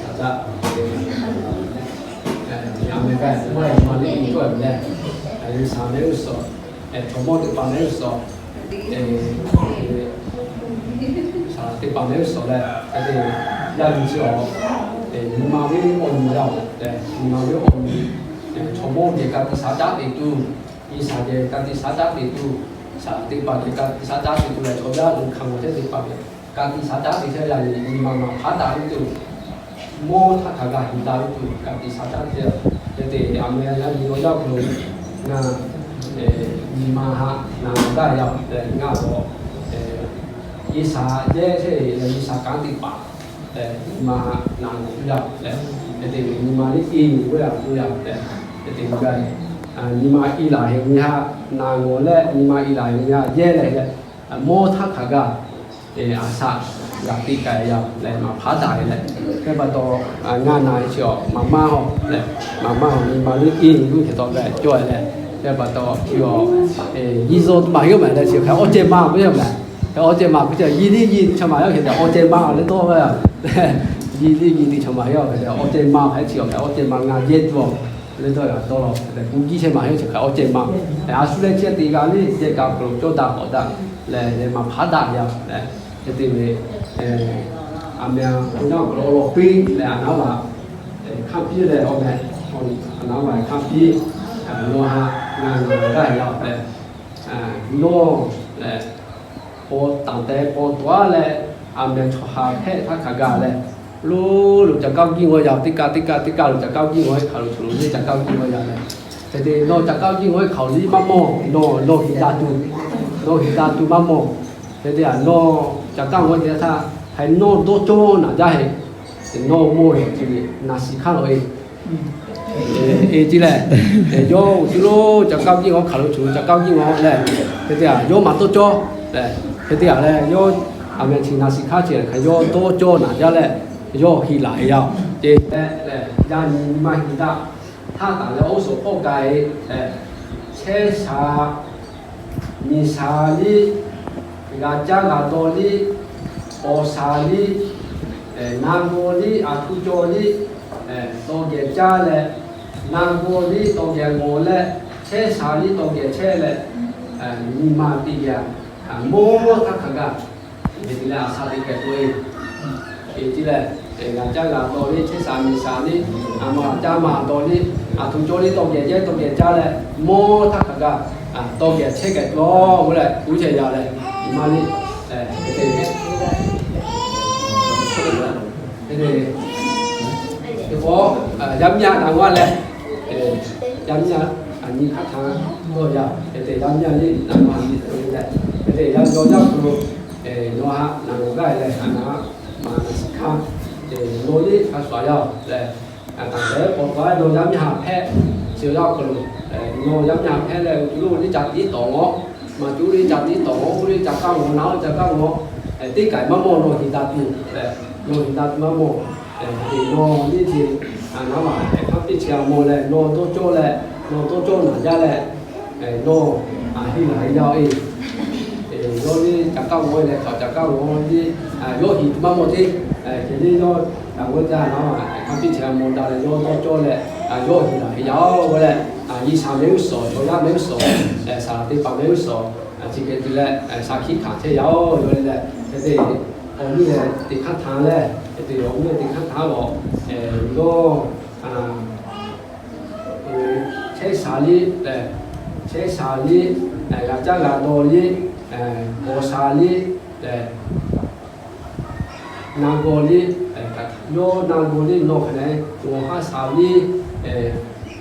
Caˍ taˍ. Aˬ meh k'ai, maˇ heˆ maˇ le, cawˇ leh, G'uiˬsha meh g'uˇ suhˍ, chaw mawˇ teˇ hpaˍ meh g'uˇ suhˍ, G'uiˬsha teˇ hpaˍ meh g'uˇ suhˍ leh, hk'e te yaˇ nyi chi awˬ, nyi ma ve awˬ nyi yaˇ-oˬ leh, nyi ma ve awˬ nyi, chaw mawˇ geh ka tiꞈ shaˉ caˉ te tuˬ, G'uiˬsha geh ka tiꞈ shaˉ caˉ te tuˬ, shaˍ teˇ hpaˍ geh ka tiꞈ shaˉ caˉ te tuˬ leh, chaw yaˇ uiˍ hk'aˬ mawˬ chehˇ teˇ hpaˍ geh ka tiꞈ shaˉ caˉ te chehˇ yaˇ nyi, nyi ma maˇ hpaˉ daꞈ ve tuˬ, mawˇ htaˇ hk'aˬ g'a hiˍ daꞈ ve tuˬ ka tiꞈ shaˉ caˉ te. Hk'e te aˬ meh yaˇ nyi awˬ yaˇ hk'aw lo ngaˬ nyi ma haꞈ naˬ g'a yaˇ-oˬ leh, ngaˬ awˬ G'uiˬsha jehˇ chehˇ leh G'uiˬsha kanˉ te paˍ leh nyi ma haꞈ naˬ g'a yaˇ-oˬ leh, hk'e te ve nyi ma liˇ iˉ nyi g'awˇ yaˇ g'awˇ yaˇ leh, hk'e te g'a, nyi ma iˉ laˬ heˍ nyi haꞈ naˬ g'a leh, nyi ma iˉ laˬ heˍ nyi haꞈ jehˇ leh leh, mawˇ htaˇ hk'aˬ g'a a shaꞈ g'a teˇ k'ai yaˇ leh maˇ hpaˉ daꞈ ve leh, teˇ pa taw ngaˬ naˬ ve chi awˬ maˍ maˇ hawˬ leh, maˍ maˇ hawˬ nyi ma liˇ iˉ nyi g'awˇ hk'e taw g'a cawˇ leh, teˇ pa taw chi awˬ yiˇ zawˇ maˇ heˆ maˬ leh chi hk'e awˇ cehˇ maˇ k'oˆ yaˇ meh, hk'e awˇ cehˇ maˇ k'oˆ chi yiˇ liˇ yiˇ teˇ chaw maˍ yaˇ hk'e te awˇ cehˇ maˇ leh tawˇ ve, yiˇ liˇ yiˇ teˇ chaw maˍ yaˇ hk'e te awˇ cehˇ maˇ hk'e chi awˬ hk'e awˇ cehˇ maˇ ngaˬ jehˇ tuˬ awˬ leh tawˇ g'a tawˇ lawˬ hk'e te kuˇ jiˇ chehˇ maˍ yaˇ chi hk'e awˇ cehˇ maˇ, a shu leh chi teˇ g'aˇ liˇ jehˇ kaꞈ hk'aw lo cawˇ daꞈ k'awꞈ daꞈ leh leh maˇ hpaˉ daꞈ yaˇ leh, hk'e te ve aˬ meh awˬ yanˇ hk'aw lo awˬ lawn piˇ leh aˬ naˉ ma hkanˇ piˇ leh awˬ meh, aˬ naˉ ma hkanˇ piˇ, nawˬ haꞈ ngaˬ naˬ g'a yaˇ leh, nawˬ leh paw taˍ tehꞈ paw taˍ leh, aˬ meh chaw ha hpehˇ htaˇ hk'aˬ g'a leh, lo lo caˬ kaˇ g'uˇ jiˇ g'awˇ yaˇ teˇ kaˇ teˇ kaˇ teˇ kaˇ lo caˬ kaˇ g'uˇ jiˇ g'awˇ hk'aˬ lo chaw lo le caˬ kaˇ g'uˇ jiˇ g'awˇ yaˇ leh, hk'e te nawˬ caˬ kaˇ g'uˇ jiˇ g'awˇ hk'aˬ lo le maˇ mawˬ, nawˬ nawˬ hiˍ daꞈ tuˬ, nawˬ hiˍ daꞈ tuˬ maˇ mawˬ. Hk'e te aˬ nawˬ caˬ kaˇ g'awˇ te htaˇ, hk'e nawˬ dawˇ cawˇ naˬ jaˇ heˆ. Nawˬ mawˬ heˆ ce ve naˬ shiˍ hkanˇ lawˬ e. E ce leh, yawˇ awˬ tu lo caˬ kaˇ g'uˇ jiˇ g'awˇ hk'aˬ lo chaw lo caˬ kaˇ g'uˇ jiˇ g'awˇ leh, hk'e te aˬ yawˇ maˇ dawˇ cawˇ leh, hk'e te aˬ leh yawˇ aˬ meh chi naˬ shiˍ hkanˇ ce hk'e yawˇ dawˇ cawˇ naˬ jaˇ leh, yawˇ hiˍ laˬ e yaˇ ce leh, yaˇ nyi maˇ hiˍ daꞈ htaˇ taˍ leh oˇ suhˍ hpawˇ k'ai leh, chehˇ sha miˬ sha liˇ, g'a caˇ g'a dawˇ liˇ, paw sha liˇ, na g'aw liˇ, aˬ htu cawˇ liˇ, taw geh caˇ leh, na g'aw liˇ taw geh g'aw leh, chehˇ sha liˇ taw geh chehˇ leh, nyi ma teˇ geh mawˇ htaˇ hk'aˬ g'a, hk'e te leh aˬ sha teˇ geh k'oˆ e, hk'e te leh, g'a caˇ g'a dawˇ liˇ, chehˇ sha miˬ sha liˇ, aˬ ma caˇ ma dawˇ liˇ, aˬ htu cawˇ liˇ taw geh jehˇ taw geh caˇ leh, mawˇ htaˇ hk'aˬ g'a, taw geh chehˇ geh dawˇ g'uˇ leh kuˇ chehˇ yaˇ leh, nyi ma liˇ, hk'e te, hk'e te, teˇ pawˆ yaˇ miˇ yaˇ naˬ g'a leh, yaˇ miˇ yaˇ nyi hk'aˇ htaˇ dawˇ yaˇ, hk'e te yaˇ miˇ yaˇ liˇ naˬ g'a leh, hk'e te yaˇ miˇ yaˇ awˬ yanˇ hk'aw lo nawˬ haꞈ naˬ g'a g'aˇ leh, haꞈ naˬ maˇ naˬ shiˍ hkanˇ, nawˬ liˇ hk'a shuˍ yaˇ leh, taˍ tehꞈ paw taˍ leh nawˬ yaˇ miˇ haꞈ hpehꞈ chi awˬ yanˇ hk'aw lo, nawˬ yaˇ miˇ haꞈ hpehꞈ leh, awˬ tu lo liˇ ca tiˉ tawˍ g'awˇ, maˇ tu liˇ ca tiˉ tawˍ g'awˇ, oˇ liˇ ca kaˇ g'awˇ, na oˇ ca kaˇ g'awˇ, teˇ kaiˬ maˇ mawˬ nawˬ hiˍ daꞈ tuˬ leh, nawˬ hiˍ daꞈ tuˬ maˇ mawˬ. Nawˬ liˇ ce, naˬ ma hk'a piˇ chi a mawˬ leh nawˬ dawˇ cawˇ leh, nawˬ dawˇ cawˇ naˬ jaˇ leh, nawˬ hiˍ laˬ e yaˇ e. Yawˇ liˇ ca kaˇ g'awˇ leh hk'aˬ ca kaˇ g'awˇ liˇ, yawˇ hiˍ tuˬ maˇ mawˬ ce. Hk'e liˇ yawˇ ca g'awˇ jaˇ naˬ ma hk'a piˇ chi a mawˬ daꞈ leh yawˇ dawˇ cawˇ leh, yawˇ hiˍ laˬ e yaˇ oˬ leh, G'uiˬsha meh g'uˇ suhˍ, chaw yaˇ meh g'uˇ suhˍ, saˍ laˍ teˇ hpaˍ meh g'uˇ suhˍ, chi hk'e te leh shaˍ hkiˆ hkanˍ chehˇ yaˇ oˬ yawˇ leh, hk'e te awˬ miˇ leh teˇ hk'aˇ htaˇ leh, hk'e te awˬ miˇ leh teˇ hk'aˇ htaˇ g'awˇ, yawˇ chehˇ sha liˇ, chehˇ sha liˇ, g'a caˇ g'a dawˇ liˇ, paw sha liˇ, na g'aw liˇ, yawˇ na g'aw liˇ nawˬ hk'e leh, g'awˬ haˉ sha liˇ,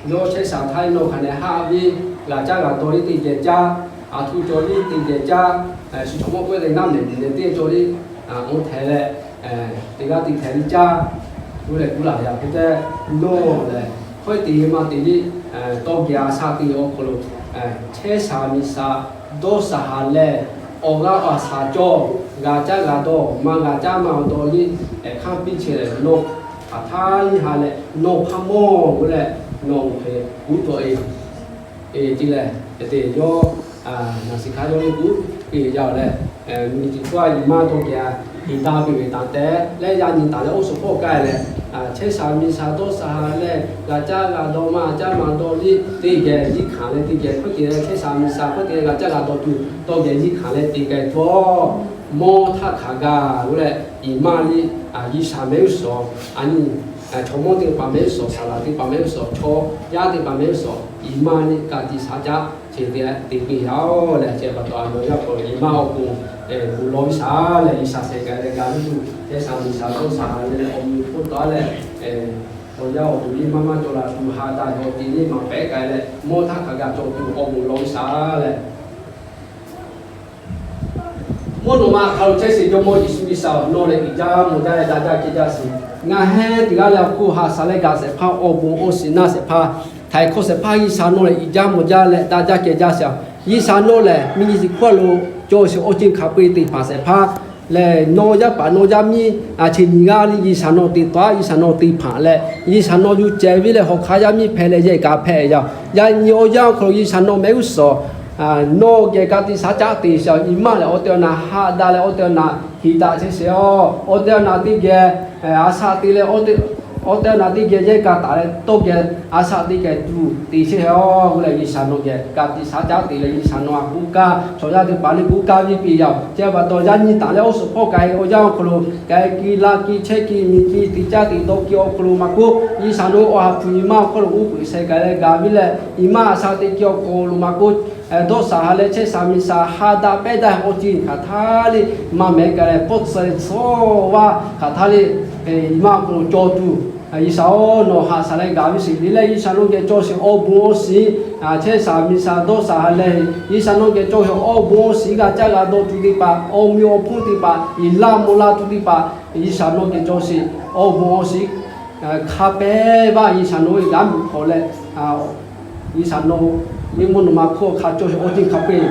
Yawˇ chehˇ sha htaˇ nawˬ hk'aˬ nehˬ haˆ ve g'a caˇ g'a dawˇ liˇ teˇ geh caˇ, a htoꞈ cawˬ liˇ teˇ geh caˇ, shu chaw mawˇ k'oˆ ve naˉ mehˍ miˬ leh teˇ cawˬ liˇ, oˇ htehꞈ leh teˇ g'aˇ teˇ htehꞈ liˇ caˇ. Oˇ leh kuˬ laˬ yaꞈ hk'e te nawˬ lehˬ hkawehˇ te maˇ te liˇ, tawˇ geh a shaꞈ teꞈ awˬ hk'aw lo chehˇ sha miˬ sha dawˇ sha ha leh, awˬ g'aˇ awˬ shaˍ cawˬ g'a caˇ g'a dawˇ, maˇ g'a caˇ maˇ dawˇ liˇ hk'aˇ piˇ chehˇ leh nawˬ hk'aˬ htaˇ liˇ ha leh nawˬ hk'a mawˇ g'uˇ leh nawˬ hk'e kuˉ tawˆ e. Eˬ, te lehˬ, te yawˇ naˬ shiˍ hk'aˇ yawˇ liˇ kuˉ piˇ yaˇ leh, miˬ chi hkawˇ a i maˇ tawˇ geh a, i daꞈ piˇ ve taꞈ te leh yaˇ nyi taˍ leh oˇ suhˍ hpawˇ k'ai leh, chehˇ sha miˬ sha dawˇ sha ha leh g'a caˇ g'a dawˇ maˇ caˇ maˇ dawˇ liˇ teˇ geh liˇ hkanˍ leh teˇ geh hkawehˇ te leh chehˇ sha miˬ sha hkawehˇ te leh g'a caˇ g'a dawˇ tuˬ tawˇ geh liˇ hkanˍ leh te k'ai tawˇ mawˇ htaˇ hk'aˬ gaˬ g'uˇ leh i maˇ liˇ, G'uiˬsha mehˆ g'uˇ suhˍ a nyi, chaw mawˇ teˇ hpaˍ mehˆ g'uˇ suhˍ, saˍ laꞈ teˇ hpaˍ mehˆ g'uˇ suhˍ, chaw yaˇ teˇ hpaˍ mehˆ g'uˇ suhˍ i maˇ liˇ ka tiꞈ shaˉ caˆ chi te te piˇ yaˇ-oˬ leh, chi pa taw a nawˬ yaˇ k'o i maˇ awˬ pon bon lawˬ G'uiˬsha leh G'uiˬsha shehˍ k'ai leh gaˬ ve tuˬ chehˇ sha miˬ sha dawˇ sha ha leh awˬ mvuhˇ hpfuhˇ taˍ leh, awˬ yanˇ awˬ tuˬ liˇ maˇ maˇ cawˬ la tuˬ ha daꞈ ve awˬ te liˇ maˍ pehꞈ k'ai leh mawˇ htaˇ hk'aˬ gaˬ cawˬ tuˬ awˬ bon lawˬ G'uiˬsha leh mvuhˇ naw ma hk'a lo chehˇ sheˍ Jawˇmawˇ Yeˍsuˆ G'uiˬsha-oˬ, nawˬ lehˬ uiˍ jaˇ mvuh jaˇ leh daꞈ jaˇ kehˬ jaˇ sheˍ. Ngaˬ hehnˇ teˇ g'aˇ leh awˬ hk'oˆ haꞈ shaˍ leh gaˬ shehˍ hpaˇ awˬ bon awˬ shiˍ naˇ shehˍ hpaˇ, htaiˍ hkawˇ shehˍ hpaˇ G'uiˬsha nawˬ lehˬ uiˍ jaˇ mvuh jaˇ leh daꞈ jaˇ kehˬ jaˇ sheˍ. G'uiˬsha nawˬ lehˬ miˬ nyi shiˍ hkawˇ lo cawˬ sheˍ awˬ ceuˬ hk'a peu-eˬ teˇ hpaˍ shehˍ hpaˇ lehˬ, nawˬ yaˇ paˍ nawˬ yaˇ miˇ a chi nyi g'aˇ liˇ G'uiˬsha nawˬ te taw, G'uiˬsha nawˬ te hpanˍ leh G'uiˬsha nawˬ yuˬ cehˬ ve lehˬ hawˬ hk'aˇ yaˇ miˇ hpehꞈ leh yehˬ kaꞈ hpehꞈ yaˇ. Yaꞈ nyi awˬ yanˇ awˬ hk'aw lo G'uiˬsha nawˬ mehˆ g'uˇ suhˍ nawˬ geh ka tiꞈ shaˉ caˆ te sheˍ. I maˇ lehˬ awˬ tehˬ awˬ na haꞈ daꞈ leh awˬ tehˬ awˬ na hiˍ daꞈ chehˇ sheˍ-oˬ. Awˬ tehˬ awˬ na teˇ geh a shaꞈ te leh awˬ tehˬ awˬ na teˇ geh yehˬ kaꞈ taˍ leh tawˇ geh a shaꞈ teˇ geh tuˬ te chehˇ-oˬ. Oˇ leh G'uiˬsha nawˬ geh ka tiꞈ shaˉ caˆ te leh G'uiˬsha nawˬ a kuˇ kaˇ chaw yaˇ teˇ hpaˍ liˇ kuˇ kaˇ viˇ piˇ yaˇ-oˬ. Chi pa taw yaˇ nyi taˍ leh oˇ suhˍ hpawˇ k'ai awˬ yanˇ awˬ hk'aw lo k'ai ki la ki chehˇ ki miˬ ki tiꞈ caˇ tiꞈ dawˇ ki awˬ hk'aw lo maˇ k'oˆ, G'uiˬsha nawˬ awˬ ha hpu i maˇ awˬ hk'aw lo uˉ peunˍ shehˍ k'ai leh gaˬ ve leh i maˇ a shaꞈ teꞈ ki awˬ hk'aw lo maˇ k'oˆ, dawˇ shaˍ ha leh chehˇ sha miˬ sha ha daꞈ pehˇ daꞈ awˬ ceuˬ hk'aˬ htaˇ liˇ maˇ mehˍ k'ai leh pawˆ tsuhˇ leh tsuhˇ vaˇ hk'aˬ htaˇ liˇ i maˇ awˬ hk'aw lo cawˬ tuˬ G'uiˬsha-oˬ, nawˬ haꞈ shaˍ leh gaˬ ve sheˍ. Liˇ leh G'uiˬsha nawˬ geh cawˬ sheˍ awˬ bon awˬ shiˍ, chehˇ sha miˬ sha dawˇ sha ha leh G'uiˬsha nawˬ geh cawˬ sheˍ awˬ bon awˬ shiˍ g'a caˇ g'a dawˇ tuˬ teˇ hpaˍ, awˬ mvuhˇ awˬ hpfuhˇ teˇ hpaˍ, iˍ laˇ mvuh laˇ tuˬ teˇ hpaˍ, G'uiˬsha nawˬ geh cawˬ sheˍ awˬ bon awˬ shiˍ hk'a pehˇ vaˇ G'uiˬsha nawˬ ve g'aˇ miˬ hk'aw leh G'uiˬsha nawˬ ve mvuhˇ naw ma hk'oˆ hk'a cawˬ sheˍ awˬ ceuˬ hk'a peu-eˬ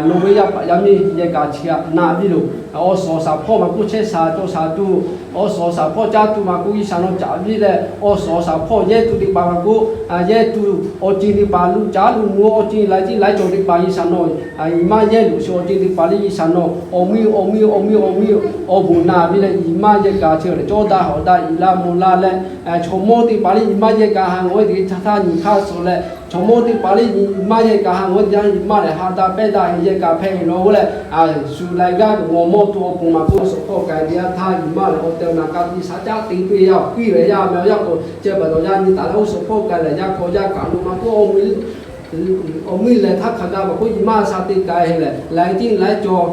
nawˬ ve yaˇ paˍ yaˇ miˇ yehˬ kaꞈ chi htaꞈ na viˇ loˬ. Awˬ suhˍ awˬ shaˍ hpawˇ maˇ k'oˆ, chehˇ sha cawˬ sha tuˬ awˬ suhˍ awˬ shaˍ hpawˇ caˇ tuˬ maˇ k'oˆ, G'uiˬsha nawˬ caˍ viˇ leh awˬ suhˍ awˬ shaˍ hpawˇ yehˇ tuˬ teˇ hpaˍ maˇ k'oˆ, yehˇ tuˬ awˬ ceuˬ teˇ hpaˍ, luˬ caˉ luˬ mvuh awˬ ceuˬ laiˉ ceuˬ laiˉ cawˬ teˇ hpaˍ G'uiˬsha nawˬ i maˇ yehˇ loꞈ sheˍ awˬ ceuˬ teˇ hpaˍ liˇ G'uiˬsha nawˬ awˬ mvuhˇ awˬ mvuhˇ awˬ mvuhˇ awˬ mvuhˇ awˬ bon na viˇ leh i maˇ yehˬ kaꞈ chi cawˇ daꞈ hawꞈ daꞈ iˍ laˇ mvuh laˇ leh chaw mawˇ teˇ hpaˍ liˇ i maˇ yehˬ kaꞈ ha ngawˬ ve teꞈ hk'e htaˇ nyi hk'aˇ suh leh chaw mawˇ teˇ hpaˍ liˇ i maˇ yehˬ kaꞈ ha ngawˬ ve teꞈ hk'e htaˇ i maˇ lehˬ ha daꞈ pehˇ daꞈ yehˬ kaꞈ hpehˇ ve law k'oˆ leh, shu laiˉ g'aˇ g'aw mawˇ tuˬ awˬ pon maˇ k'oˆ, suhˍ hpawˇ k'ai teˇ yanˇ htaˇ i maˇ lehˬ awˬ tehˬ awˬ na ka tiꞈ shaˉ caˆ te piˇ yaˇ-oˬ, piˇ ve yaˇ meh awˬ yanˇ k'o, chi pa taw yaˇ nyi taˍ leh oˇ suhˍ hpawˇ k'ai lehˬ yaˇ hk'aw yaˇ kaꞈ lo maˇ k'oˆ, awˬ mvuhˇ lehˬ htaˇ hk'aˬ gaˬ maˇ k'oˆ, i maˇ a shaꞈ teꞈ k'ai leh laiˉ tiˉ laiˉ cawˬ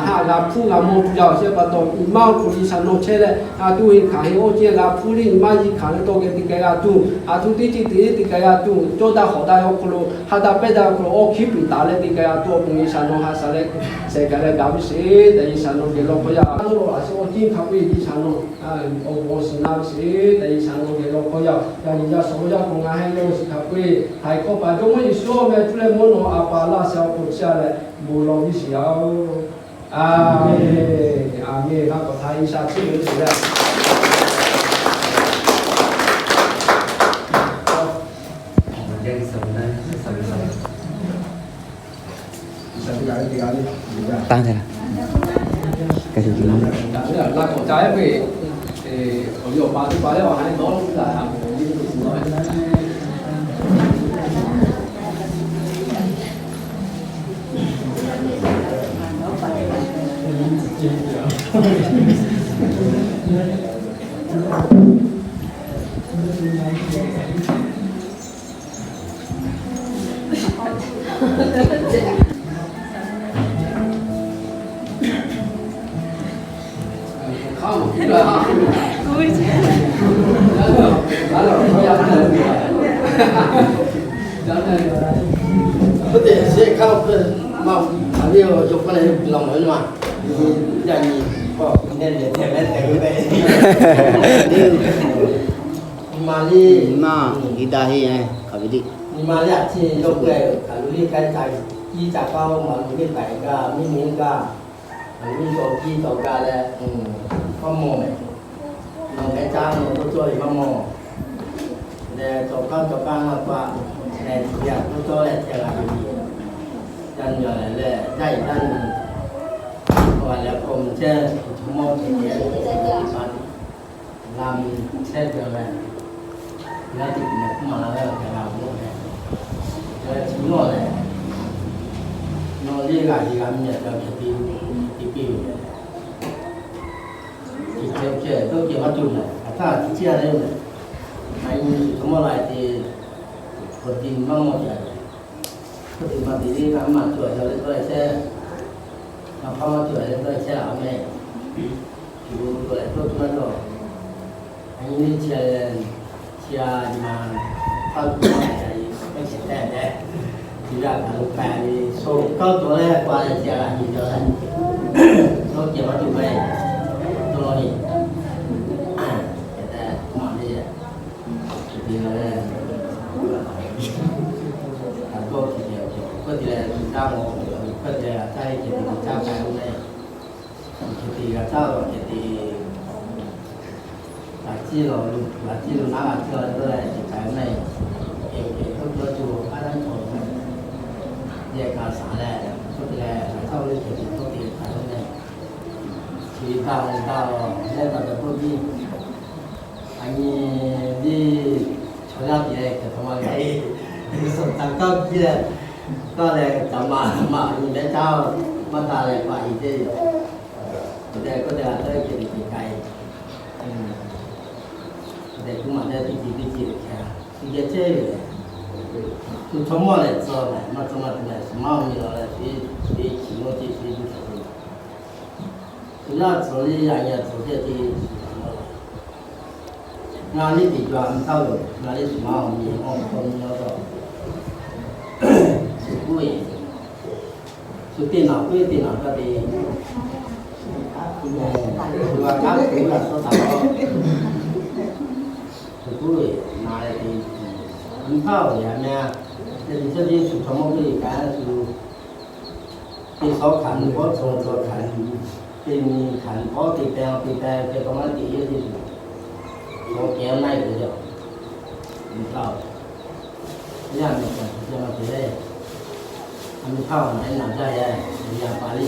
haꞈ g'a hpuˇ g'a mawˇ tuˬ yaˇ-oˬ. Chi pa taw i maˇ awˬ hk'aw lo G'uiˬsha nawˬ chehˇ leh a tuˬ heˆ hkanˍ heˆ awˬ ceuˬ g'a hpuˇ liˇ i maˇ yiˇ hkanˍ leh tawˇ geh teꞈ k'ai g'a tuˬ, a tuˬ teˇ ceuˬ teˇ teꞈ k'ai g'a tuˬ, cawˇ daꞈ hawꞈ daꞈ awˬ hk'aw lo ha daꞈ pehˇ daꞈ awˬ hk'aw lo awˬ hkiˉ puiˍ taˍ leh teꞈ k'ai g'a tuˬ awˬ pon G'uiˬsha nawˬ haꞈ shaˍ leh shehˍ k'ai leh gaˬ ve sheˍ tehꞈ G'uiˬsha nawˬ geh law k'aw yaˇ-oˬ. Aˬ shu awˬ ceuˬ hk'a peu-eˬ G'uiˬsha nawˬ awˬ bon awˬ shiˍ na ve sheˍ tehꞈ G'uiˬsha nawˬ geh law k'aw yaˇ-oˬ. Yaꞈ nyi yaˇ suhˍ yaˇ hk'aw ngaˬ hui yaˇ shiˍ hk'a peu-eˬ htaiˍ hkawˇ paˍ Jawˇmawˇ Yeˍsuˆ meh cuˇ leh mvuhˇ naw ma a pa laˇ shehˍ awˬ hk'aw lo chiˇ a leh bon lawˬ viˇ sheˍ yaˇ-oˬ. Aˬ mehˍ, aˬ mehˍ. Laˇ k'awꞈ htaˇ G'uiˬsha chiˇ ve sheˍ. Nyi ma liꞈ a ciˉ yawˇ k'oˆ-e, kaˬ lo liˇ k'ai ca, iˉ ca paˇ maˍ lo liˇ k'ai gaˇ, miˇ miˇ gaˇ, kaˬ lo liˇ cawˬ jiˇ cawˬ gaˇ leh, maˇ mawˬ mehˍ. Nawˬ mehˍ caˇ nawˬ k'oˆ cawˇ ve maˇ mawˬ. Leh cawˬ kaˉ cawˬ kaˉ na pa, leh chi htaꞈ k'oˆ cawˇ leh chehˇ g'a ve, ca nyi lehˬ leh daˇ iˍ daˇ nyi, a leh k'o mvuhˇ chehˇ, chaw mawˇ chehˇ ve, la mi chehˇ ve leh, g'a teꞈ kuˬ leh hkuˇ maˍ la ve awˬ hk'e g'a g'awˬ leh, chi nawˬ lehˬ, nawˬ liˇ g'a ve g'a miˇ a ca hk'e te, hk'e te piˇ ve lehˬ, chi hk'e ceh tawˇ ceh maˇ cawˬ lehˬ, hk'aˬ htaˇ chi ciˇ a leh lehˬ, a nyi chi hk'e mawˇ la te, k'awꞈ te maˇ mawˇ ca lehˬ, k'oˆ te maˇ te le, a maˇ cawˬ a ca leh tawˇ e chehˇ, a hpaˇ maˇ cawˬ a leh tawˇ e chehˇ a mehˍ. Chi beuꞈ k'oˆ leh tawˇ tuˬ maˇ cawˬ. A nyi le chi a leh, chi a nyi ma, hpaˇ tuˬ maˇ ca le, k'oˆ ceh tehꞈ leh, chi g'a kaˬ lo k'ai ve, sho kawˇ cawˬ leh pa leh chi a g'a nyi cawˬ leh, tawˇ ceh maˇ cawˬ mehˍ. Tawˇ leh, hk'e te maˇ le, hk'e te leh, a dawˇ hk'e te cawˬ, hk'e te leh caˇ mawˬ, hk'e te leh a caˇ le hk'e te caˇ k'ai lo mehˍ. Hk'e te g'a caˇ lo hk'e te, g'a ciˇ lo, g'a ciˇ lo naˉ g'a ciˇ lo leh te k'ai mehˍ. Hk'e te tawˇ cawˬ cawˬ hk'aˇ naˉ cawˬ mehˍ. Yehˬ kaꞈ shaˍ leh, hk'e te leh g'a caˇ lo le hk'e te tawˇ te k'ai lo mehˍ. Chi daꞈ daꞈ lo leh daꞈ daꞈ k'oˆ piˇ. A nyi le, chaw yaˇ te leh hk'e te maˇ g'a e, suhˍ taˍ kaˇ piˇ leh, kaˇ leh caꞈ maꞈ maꞈ nyi mehˍ caˇ, maˇ daꞈ leh paˍ iˍ teˇ yoˬ. Hk'e te k'oˆ te la tawˇ hk'e te te k'ai, hk'e te kuˇ maˬ teˇ teˇ ceuˬ teˇ ceuˬ hk'e, shu geh chehˇ ve lehˬ, shu chaw mawˇ lehˬ tcuh lehˬ, maˇ tcuh maˇ te lehˬ, shu maˇ awˬ miˬ lawˬ leh, shu chi chi mawˇ ceˇ shu duˇ hk'e te. Shu yaˇ tcuh le, yaꞈ nyi tcuh teˇ te, ngaˬ liˇ teꞈ jaw a mvuhˇ htaˇ loˬ, ngaˬ liˇ shu maˇ awˬ miˬ awˬ hk'aw nyi a taw, shu kuˇ e, shu teˇ naˬ kuˇ e teˇ naˬ kaˇ te, shu g'a kaˉ kuˬ g'a tawˇ taˍ a, shu kuˇ e, na leh te, mvuhˇ htaˇ awˬ yaꞈ meh, te te caˇ te shu chaw mawˇ teˇ kaꞈ shu teˇ shawˉ hkanˍ nyi k'awˉ tcuh tcuh hkanˍ nyi, teˇ nyi hkanˍ nyi k'awˉ te peh te peh peh tawˇ maˇ te yehˇ teˇ tuˬ, chaw kehˬ maˇ heˆ ve jaˇ. Mvuhˇ htaˇ, yaˇ miˬ hkanˍ nyi te maˇ te le. A mvuhˇ htaˇ awˬ naˬ e naˬ jaˇ yehˇ, yaꞈ pa le.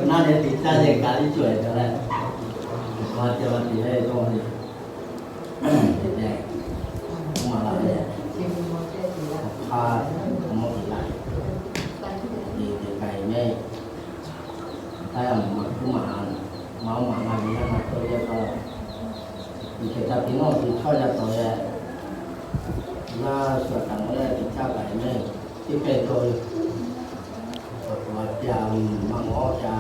Naˉ leh teꞈ caˇ leh kaꞈ liˇ cawˬ e ca leh, a ca la te le dawˇ le. Te leh, maˇ la leh, hk'aˬ hk'aˇ mawˇ te la, te te k'ai mehˍ. Taˇ yaˇ maꞈ kuˉ maˬ, maˇ maꞈ maˇ ve yaˇ maˇ tawˇ yaˇ tawˇ, miˬ hkehˍ ca te nawˇ te chaw yaˇ tawˇ leh, yaˇ shu a taˍ mawˇ leh teꞈ caˇ k'ai mehˍ. Teˇ pehˍ tawˇ ve, a pyaˍ maˇ mawˇ ca,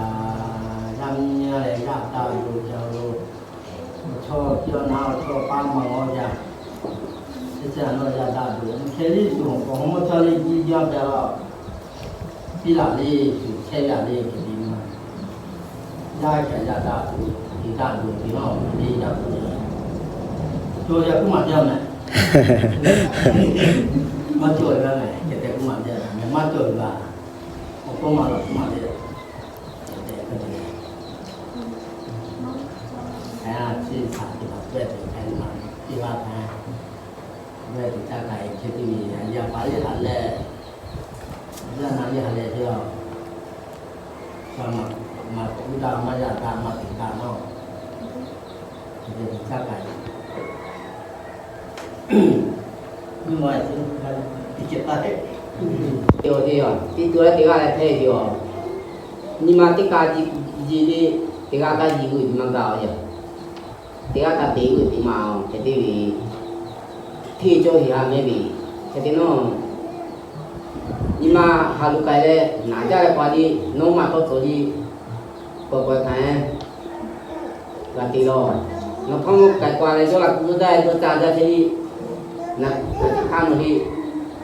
yaˇ miˇ yaˇ leh yaˇ daꞈ lo ca lo, chaw piˇ a naˉ chaw paˇ maˇ mawˇ ca. Teˇ caˇ nawˇ yaˇ daꞈ lo, hk'e liˇ tuˬ awˬ k'awꞈ mawˇ caˇ le jiˇ jaˇ pehˍ la. Piˇ laˬ le, tuˬ chehˇ yaˇ le hk'e te maˇ. Yaˇ kaꞈ yaˇ daꞈ tuˬ, te daꞈ tuˬ te nawˇ le yaˇ tuˬ le. Cawˬ yaˇ kuˉ maˬ jaˇ mehˍ. Maˇ cawˬ ve mehˍ, hk'e te kuˉ maˬ jaˇ mehˍ, maˇ cawˬ ve laˬ. Awˬ k'oˆ maˬ laˬ kuˉ maˬ le. Hk'e te k'oˆ te le. Hk'e a ciˉ shaˍ teˇ hpaˍ pehˇ te hk'e maˬ teˇ g'aˇ hk'e, pehˇ teꞈ caˇ k'ai hk'e te ve, yaꞈ pa le haꞈ leh, yaˇ na le haꞈ leh te a, maˇ k'oˆ daꞈ maˇ yaˇ daꞈ maˇ teꞈ daꞈ nawˇ, hk'e te teꞈ caˇ k'ai. Mvuhˇ ma teˇ g'aˇ leh teˇ g'aˇ leh hpehˇ yoˬ. Nyi ma teˇ kaˇ ji le, teˇ g'aˇ kaˇ ji g'uiˬ nyi ma gaˬ a yaˬ. Teˇ g'aˇ kaˇ te g'uiˬ te maˬ a hk'e te ve, hteˇ cawˇ heˍ ha mehˍ ve, hk'e te nawˇ, nyi ma ha lo k'ai leh naˬ jaˇ leh pa le, nawˇ maˇ tawˇ tcuh le, pawˬ pawˬ htaꞈ g'a te lawˬ. Nawˬ hpawˇ mawˇ k'ai k'o leh yawˇ la kuˬ lo daˇ dawˇ caˇ jaˇ chehˇ ve, na hk'aˇ nawˬ le,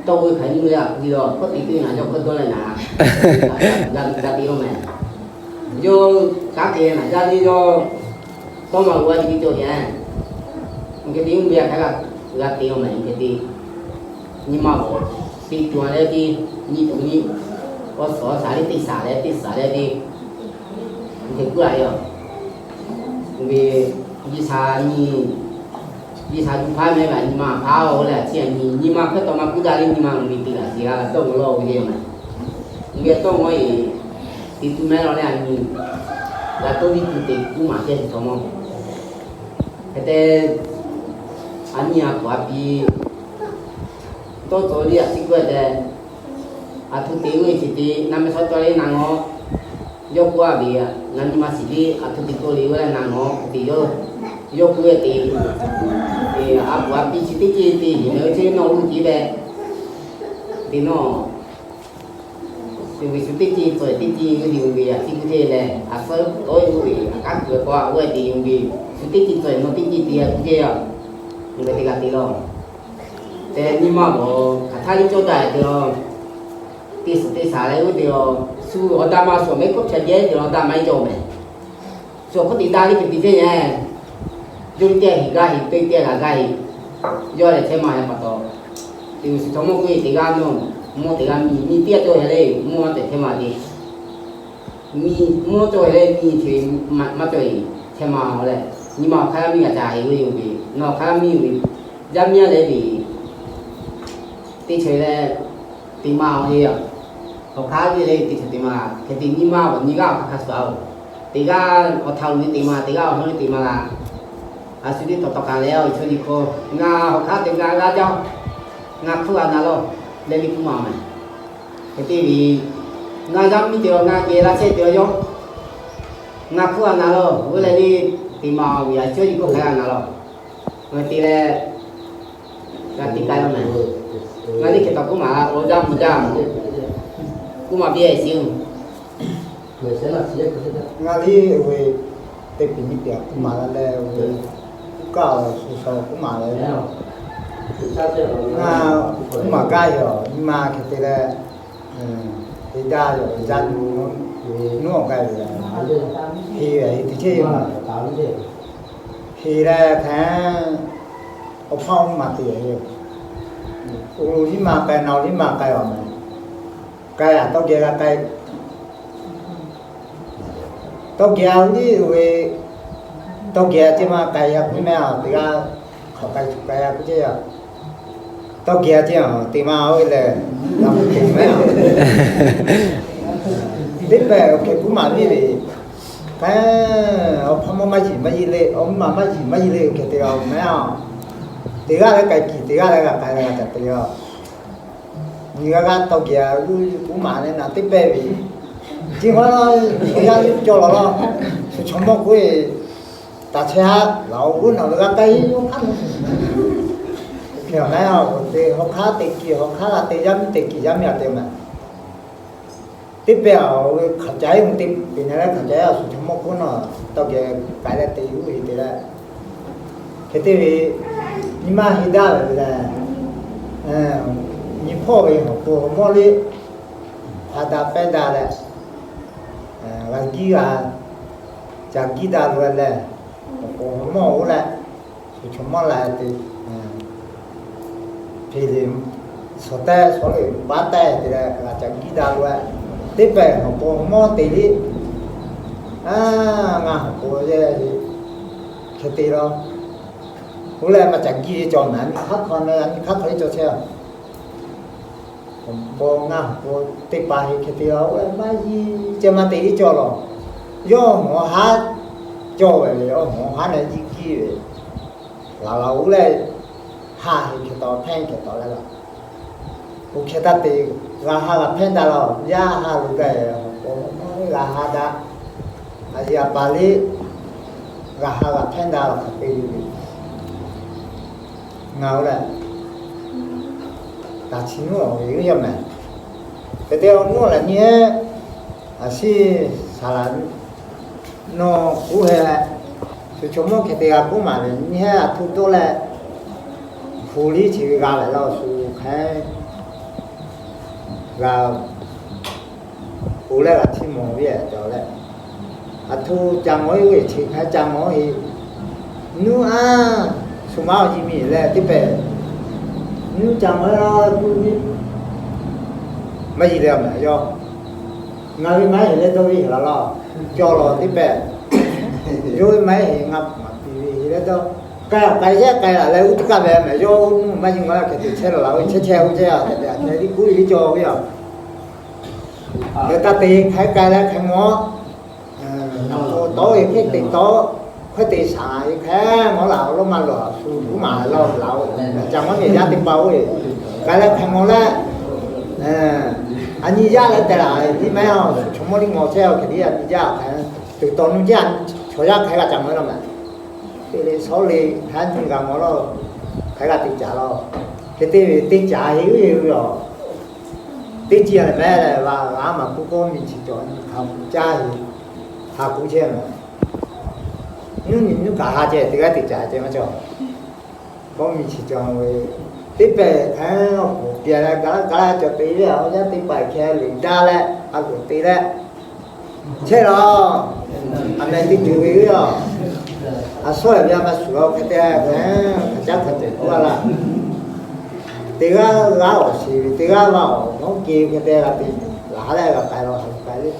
tawˇ g'uˇ hk'aˬ nyi lo yaꞈ kuiˬ lawˬ hkawˇ te teˇ naˬ yawˇ hkawˇ dawˇ leh naˍ, g'a te-o mehˍ. Yawˇ kanˉ te naˍ jaˇ le yawˇ, tawˇ ma g'a te cawˬ yaˇ, hk'e te mvuhˇ ve hk'aˬ g'a te-o mehˍ hk'e te. Nyi ma awˬ teˇ tuˬ leh te, nyi tuˬ nyi, awˬ suhˍ awˬ shaˍ leh teˇ shaˍ leh teˇ shaˍ leh te, hk'e kuˉ a yoˬ. Ve, G'uiˬsha nyi, G'uiˬsha yuˬ hpaˇ mehˆ g'aꞈ nyi ma hpaˇ-oˬ leh a ciˉ a nyi, nyi ma hk'e tawˇ ma kuˉ daˇ le nyi ma ve teˇ g'aˇ shiˍ g'a dawˇ g'aw lawˇ ve yoˬ mehˍ. Ve tawˇ g'aw-e, te tuˬ mehˆ law leh a nyi, g'a tawˇ viˇ tuˬ te kuˉ maˍ chehˇ tuˬ htawˇ mawˇ. Hk'e te, a nyi a hpu a pi, tawˇ tcuh le a ciˉ kuˉ te, a htoꞈ te ve chi te na meh shaw tawˇ le na ngawˬ, yawˇ k'oˆ a ve, na nyi ma shiˍ le a htoꞈ te tawˇ le ve leh na ngawˬ te yawˇ, yawˇ k'oˆ ve te, a hpu a pi chi teˇ ceuˬ te hiˍ meh ve chi nawˬ g'uˇ tiˉ ve, te nawˬ, te ve shu teˇ ceuˬ tcuh teˇ ceuˬ ve te ve a ciˉ kuˉ te leh a suhˉ tawˇ ve a kanˉ kuˬ ve k'o a g'aˇ te ve, shu teˇ ceuˬ tcuh nawˬ teˇ ceuˬ te a kuˉ te a, ve teˇ g'aˇ te lawˬ. Te nyi ma awˬ hk'aˬ htaˇ le cawˇ daꞈ te lawˬ. Teˇ suhˍ teˇ shaˍ leh g'uˇ te lawˬ. Shu awˬ daꞈ ma shu awˬ mehˆ hkawˇ hpehꞈ jehˇ te lawˬ daꞈ ma e cawˬ mehˍ. Shu awˬ hkawˇ te daꞈ le hk'e te chehˇ yaˇ, yawˇ ve teˇ g'aˇ heˍ gaˇ heˍ, teˇ teˇ g'aˇ gaˇ heˍ, yawˇ lehˬ chehˇ ma yaˇ pa taw, te shu chaw mawˇ k'oˆ ve teˇ g'aˇ nawˬ, mawˇ teˇ g'aˇ miˬ miˬ teˇ g'aˇ cawˬ hehˍ le, mawˇ teꞈ chehˇ ma te miˬ mawˇ cawˬ hehˍ le, miˬ chi maˇ cawˬ-e, chehˇ ma leh, nyi ma awˬ hk'aˇ miˇ g'a ca heˍ ve yoˬ ve, nawˬ awˬ hk'aˇ miˇ ve, yaˇ miˇ a leh ve, teˇ chaweh leh, te ma awˬ heˆ a. Awˬ hk'aˇ ve le teˇ chaweh te ma, hk'e te nyi ma awˬ nyi g'aˇ awˬ hk'aˇ hk'a shuˍ a-oˬ. Teˇ g'aˇ awˬ htaꞈ uˬ ve te ma, teˇ g'aˇ awˬ hawˉ ve te ma la. A shu teˇ tawꞈ tawꞈ kaꞈ leh awˬ chaw nyi hk'aw, ngaˬ awˬ hk'aˇ te ngaˬ g'a jaˇ, ngaˬ hk'uˇ g'a na lawˬ, leh ve kuˉ ma mehˍ. Hk'e te ve, ngaˬ yaˇ miˇ te awˬ ngaˬ geh laˇ chehˇ te awˬ yawˇ, ngaˬ hk'uˇ g'a na lawˬ, oˇ leh le, te ma ve a chaw nyi hk'aw hk'a g'a na lawˬ. Ngaˬ te leh, g'a te k'ai lawˬ mehˍ. Ngaˬ le hk'e taw kuˉ maˍ la, awˬ jaˇ mvuh jaˇ, kuˉ maˍ piˇ-e shiˍ-oˬ. Ngaˬ le ve, teˇ piˍ nyiˇ piˍ kuˉ maˍ la leh ve, kuˉ kaˇ awˬ shu sha kuˉ maˍ leh, ngaˬ kuˉ maˍ gaˇ yoˬ. Nyi ma hk'e te leh, te gaˇ yoˬ. Yaˇ nyi nuˇ awˬ gaˇ yoˬ. Heˍ ve heˍ te chehˇ yoˬ. Heˍ leh hk'e, awˬ hpawˇ maˇ te yoˬ. Liˇ ma k'ai, na liˇ ma k'ai awˬ mehˍ. K'ai a, tawˇ geh g'a k'ai. Tawˇ geh a liˇ ve, tawˇ geh a ceh ma k'ai a kuˉ mehˍ a, teˇ g'aˇ hk'aˬ k'ai tuˬ k'ai a kuˉ ceh a. Tawˇ geh a ceh a, te ma oˇ ve lehˬ, na mvuh te mehˍ a. Teˇ pehˍ awˬ hk'e kuˉ maˍ liˇ ve, k'ai, awˬ hpawˇ mawˇ maˇ yiˬ maˇ yiˇ le, awˬ mvuhˇ maˬ maˇ yiˬ maˇ yiˇ le, awˬ hk'e te a mehˍ a. Teˇ g'aˇ leh k'ai kiˬ, teˇ g'aˇ leh g'a k'ai leh g'a ca te a. Nyi g'aˇ g'aˇ tawˇ geh a, kuˉ maˍ leh na teˇ pehˍ ve, chi hk'aw la, yaˇ cawˬ lawˬ la, shu chaw mawˇ k'oˆ-e, taˍ chehˇ haˉ laˬ-oˬ, g'uˇ nawˬ ve g'a k'ai yoˬ hk'aˇ. Hk'e a mehˍ a, awˬ te hawˉ hk'aˇ te kiˬ hawˉ hk'aˇ g'a te, yaˇ miˇ te kiˬ yaˇ miˇ a te mehˍ. Teˇ pehˍ a, hk'aˬ ca-e mvuh te peˬ na leh hk'aˬ ca-e a shu chaw mawˇ k'oˆ nawˬ tawˇ geh k'ai leh te uˉ heˍ te leh, hk'e te ve, nyi ma heˍ daˇ ve lehˬ, nyi hpawˇ ve awˬ pon awˬ mawˇ le, ha daꞈ pehˇ daꞈ leh, g'a giˇ g'a ca giˇ daꞈ lo leh, awˬ pon awˬ mawˇ oˇ leh, shu chaw mawˇ la te hpeꞈ le, shawˍ tehˆ shawˍ le paˉ tehˆ te leh g'a ca giˇ daꞈ lo leh, teˇ pehˍ awˬ pon awˬ mawˇ te le, a, ngaˬ awˬ pon le, hk'e te lawˬ. Oˇ leh maˇ ca giˇ ve cawˬ na, nyi hk'aˇ hk'aw na, nyi hk'aˇ hk'aw le cawˬ chehˇ a. Awˬ bon ngaˬ awˬ pon teˇ pa heˍ hk'e te lawˬ, oˇ leh maˇ yiˇ ceh maˇ te iˉ cawˬ lawˬ. Yawˇ awˬ moˍ haˉ cawˬ ve le, awˬ moˍ haˉ leh jiˇ giˇ ve, laˬ laˬ oˇ leh, ha heˍ hk'e taw hpehˇ hk'e taw leh laˬ. Oˇ hk'e taˇ te, g'a ha g'a hpehˇ daꞈ lawˬ, yaˇ ha lo gaˬ, awˬ bon g'a ha daꞈ, a yeˍ a pa le, g'a ha g'a hpehˇ daꞈ lawˬ hk'aˬ te ve le. Ngaˬ oˇ leh, taˍ chi nuˇ awˬ ve g'uˇ yaˇ mehˍ. Hk'e te awˬ nuˇ lehˬ nyi, a shiˍ saˍ laˍ nawˬ k'oˆ hehˍ leh, Shu chaw mawˇ hk'e te g'a k'oˆ maˍ ve, nyi hehˉ a htoˇ dawˇ leh, hpu liˇ chi ve g'a leh law shu hk'e g'a oˬ leh g'a chiˇ mawˬ ve cawˬ leh, a htoˇ ca ngawˬ-e ve chi hk'e ca ngawˬ-e, nuˇ aˉ shu maˉ awˬ ji miˬ leh teˇ pehˍ, nuˇ ca ngawˬ-e la tuˬ ve maˇ yi leh maˍ yaˇ. Ngaˬ ve maˇ heˆ leh dawˇ ve heˆ la law, cawˬ lawˬ teˇ pehˍ, yawˇ ve maˇ heˆ ngaˬ maˍ piˇ ve heˆ leh dawˇ, k'ai k'ai yehˇ k'ai laˬ leh uˉ teˇ kaˆ ve mehˍ yawˇ nuˇ maˇ yi ngaˬ hk'e te chehˇ la laˬ ve chehˇ chehˇ ve chehˇ a hk'e te a hk'e liˇ kuˉ liˇ cawˬ ve yoˬ. Leh taˇ te hk'e k'ai leh hk'e ngawˬ, tawˇ e hk'e te tawˇ, hk'e te shaˍ e hk'e ngawˬ laˬ lawˇ maˇ lawˬ shu kuˉ maˍ law laˬ-oˬ. Ca maˇ miˬ yaˇ teˇ pa oˇ e k'ai leh hk'e ngawˬ leh, a nyi yaˇ leh tehꞈ laˬ tiˉ maˇ heˆ, shu chaw mawˇ liˇ ngawˬ chehˇ a hk'e liˇ a nyi yaˇ hk'e, tuˬ tawˍ nuˇ jaˇ, chaw yaˇ hk'e g'a ca ngawˬ law mehˍ. Te leh shawˉ le hk'e nyi g'a ngawˬ law, hk'e g'a te caˍ law. Hk'e te ve te caˍ heˆ ve yoˬ. Teˇ ciˇ a lehˬ mehˍ leh, g'a maˍ kuˉ kawˇ miˬ chi cawˬ nyi hk'a kuˉ caˇ heˆ, hk'a kuˉ chehˇ mehˍ. Nuˇ nyi nuˇ kaꞈ ha ceh teˇ g'aˇ te caˍ ceh maˇ cawˬ. Kawˇ miˬ chi cawˬ ve teˇ pehˍ hk'e awˬ k'oˍ piˇ leh gaˬ laˇ gaˬ laˇ cawˬ te ve a, awˬ yanˇ teˇ paiˍ hk'e le daˇ leh a k'oˍ te leh chehˇ law. A mehˍ teˇ tuˬ ve yoˬ. A shawˉ e ve a maˇ shuˍ la hk'e te hk'e, hk'aˬ caˉ hk'aˬ ceuˬ k'oˆ a laˇ. Teˇ g'aˇ g'aˇ awˬ shiˍ ve, teˇ g'aˇ g'aˇ awˬ nawˉ ke hk'e te g'a te, laˬ ha leh g'a k'ai law ha k'ai le.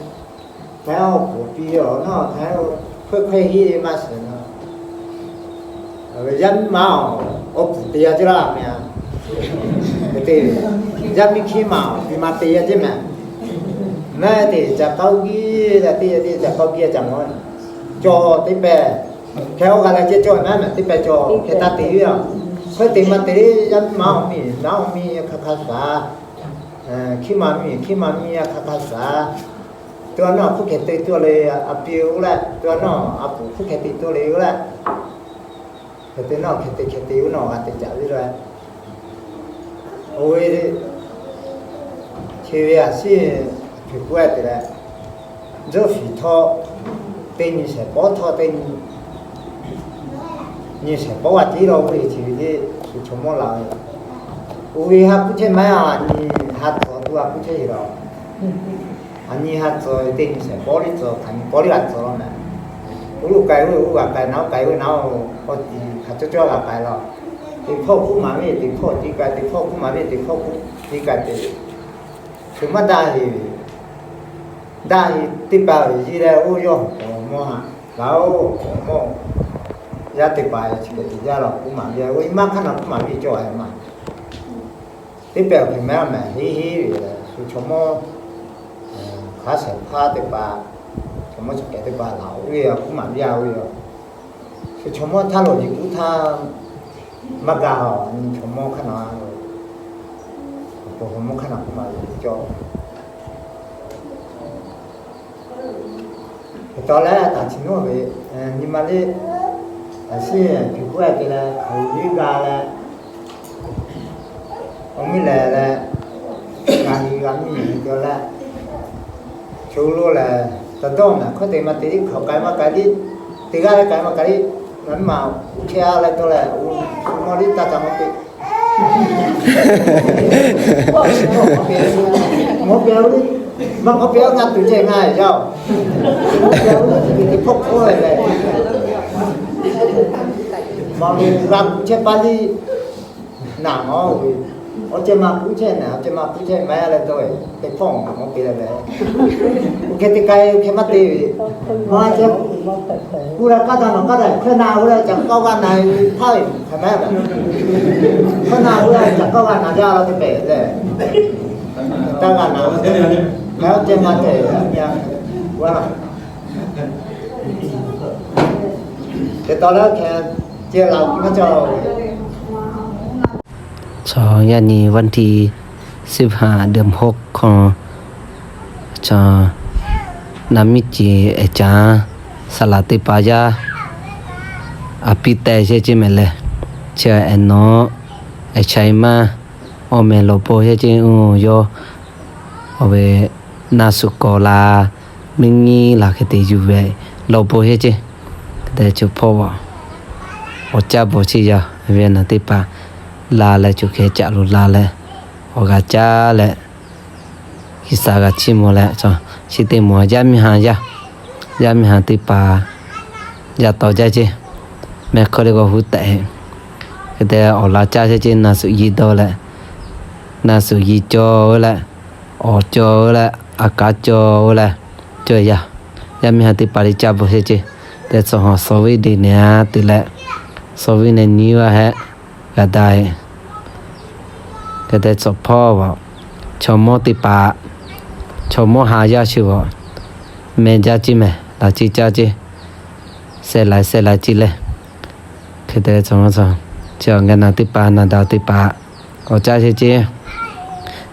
Hk'e awˬ k'oˍ piˇ awˬ nawˉ hk'e hk'e hk'e heˆ maˇ shiˍ na. Yaˇ miˇ ma awˬ k'oˍ te a ceˇ laˇ mehˍ a. Hk'e te, yaˇ miˇ hkiˇ ma awˬ piˇ ma te a ceˇ mehˍ. Mehˍ te ca k'aoˆ giˇ, teˇ teˇ ca k'aoˆ giˇ a ca mawˬ. Cawˬ teˇ pehˍ, hk'e awˬ g'a leh ceh cawˬ mehˍ mehˍ teˇ pehˍ cawˬ hk'e taˇ te ve a. Hk'e te maˇ te, yaˇ miˇ ma awˬ miˇ na awˬ miˇ hk'a hk'a shaˍ, hkiˇ ma miˇ hkiˇ ma miˇ a hk'a hk'a shaˍ. Teˇ g'aˇ nawˬ hk'oˆ hk'e te tuˬ le, a piˇ oˇ leh, teˇ g'aˇ nawˬ a puˍ hk'oˆ hk'e te tuˬ le oˇ leh, hk'e te nawˬ hk'e te hk'e te oˇ nawˬ g'a te caˍ ve leh, oˇ ve chi ve a shiˉ hpeꞈ k'oˆ e te leh, Jawˇ fiˍ htawˇ teˇ nyi shehˍ pawˆ htawˇ teˇ nyi, nyi shehˍ pawˆ g'a tiˉ law k'oˆ ve chi ve le, shu chaw mawˇ la ve. Oˇ ve ha k'oˆ chehˇ maˇ a, a nyi ha tawˍ tuˬ a k'oˆ chehˇ ve law. A nyi ha tcuh ve teˇ nyi shehˍ pawˆ liˇ tcuh, hk'aˬ nyi pawˆ liˇ g'a tcuh law mehˍ. Oˇ lo k'ai ve oˇ g'a k'ai, na oˇ k'ai ve na oˇ, k'awꞈ tiꞈ hk'a cawˇ cawˇ g'a k'ai law. Teˇ hpawˇ kuˉ maˍ ve, teˇ hpawˇ tiˉ k'ai, teˇ hpawˇ kuˉ maˍ ve, teˇ hpawˇ kuˉ tiˉ k'ai te. Shu maˇ daꞈ heˆ ve, daꞈ heˆ teˇ pa ve yiˇ leh oˇ yawˇ awˬ mawˇ ha, laˬ oˇ awˬ mawˇ yaˇ teˇ pa chi hk'e te jaˇ law kuˉ maˍ ve, oˇ maˇ hk'aˇ na kuˉ maˍ ve cawˇ a maˇ. Teˇ pehˍ awˬ hk'e mehˍ a mehˍ heˆ heˆ ve, shu chaw mawˇ hk'aˉ shehˍ hpaˇ teˇ hpaˍ, chaw mawˇ chi kehˬ teˇ hpaˍ laˬ oˇ ve a kuˉ maˍ ve a ve yoˬ. Shu chaw mawˇ htaˇ lo yiˬ kuˉ htaˇ maˇ gaˬ a, chaw mawˇ hk'aˇ na, awˬ pon chaw mawˇ hk'aˇ na kuˉ maˍ ve cawˇ. Hk'e taw leh taˍ chi nuˇ ve, nyi ma le, a shiˉ hpeꞈ k'oˆ a te leh hk'aˬ liˇ g'a leh, awˬ miˇ lehˬ leh, g'a nyi g'a miˇ te leh, chaw lo lehˬ taˇ dawˇ mehˍ hk'aˇ te maˇ te liˇ hk'aˬ k'ai maˇ k'ai liˇ, teˇ g'aˇ leh k'ai maˇ k'ai liˇ, ngaˬ miˇ ma chehˇ a leh dawˇ leh, shu mawˇ liˇ taˇ ca mawˇ te Mawˇ pehˍ oˇ, maˇ mawˇ pehˍ oˇ ngaˇ tuˬ ceh ngaˇ yaˇ oˬ. Mawˇ pehˍ oˇ teˇ hpawˇ hk'oˆ leh, maˇ lo g'a kuˬ chehˇ paˇ liˇ naˍ mawˇ ve, awˬ ceh maˇ kuˬ chehˇ naˍ, awˬ ceh maˇ kuˬ chehˇ maˇ leh dawˇ ve, teˇ hpawˇ mawˇ pehˍ leh, oˇ hk'e te k'ai oˇ hk'e maˇ te ve, maˇ chehˇ kuˬ leh kaˇ daꞈ nawˬ kaˇ daꞈ hk'e na oˇ leh ca kawˆ g'a na ve htaˇ ve hk'e maˇ, hk'e na oˇ leh ca kawˆ g'a na jaˇ la teˇ pehˍ leh, kaˇ g'a na, hk'e awˬ ceh maˇ te, a, te taw leh hk'e ceh la maˇ cawˬ. สอง yaˇ nyi วันที่สิบห้า เดือนหก ของ Naˍ miˇ ceˬ ehˍ caˍ saˍ laˍ teˇ pa yaˇ, a piˇ teh shehˆ ceˇ mehˍ leh, chi ehˍ nawˉ ehˍ chaˇ maˇ, awˬ meh lawˬ pon shehˆ ceˇ, yawˇ awˬ ve naˇ suh kawꞈ la, miˇ nyi la hk'e te yuˬ ve lawˬ pon shehˆ ceˇ. Tehꞈ chi hpawˇ awˬ caˇ bon chi yaˇ ve naˬ teˇ hpaˍ la leh, co hkeh caꞈ lo la leh, awˬ g'a caˇ leh, G'uiˬsha g'a chiˇ mvuh leh, chi teˇ maˬ yaˇ miˇ ha yaˇ, yaˇ miˇ ha teˇ hpaˍ yaˇ tawˍ jaˇ ceˇ. Mehˆ hk'aw le g'a hu tehꞈ, hk'e te awˬ la caˇ chehˇ ceˇ. Na shuˍ yi dawˇ leh, na shuˍ yi cawˬ ve leh, awˬ cawˬ ve leh, a kaˉ cawˬ ve leh, cawˬ yaˇ, yaˇ miˇ ha teˇ hpaˍ le caˇ bon chehˇ ceˇ. Te chaw hawˬ suh viˉ deꞈ nehˬ a te leh, suh viˉ nehˬ nyi va hehꞈ g'a da e. Hk'e te chaw hpawˇ a, chaw mawˇ teˇ hpaˍ, chaw mawˇ ha yaˇ chi a, meh jaˇ ceˇ mehˍ, laꞈ ceˇ caˇ ceˇ, seh laiˬ seh laiˬ ceˇ leh, hk'e te chaw mawˇ, chi awˬ geh naˬ teˇ hpaˍ, naˬ daꞈ teˇ hpaˍ, awˬ caˇ chehˇ ceˇ.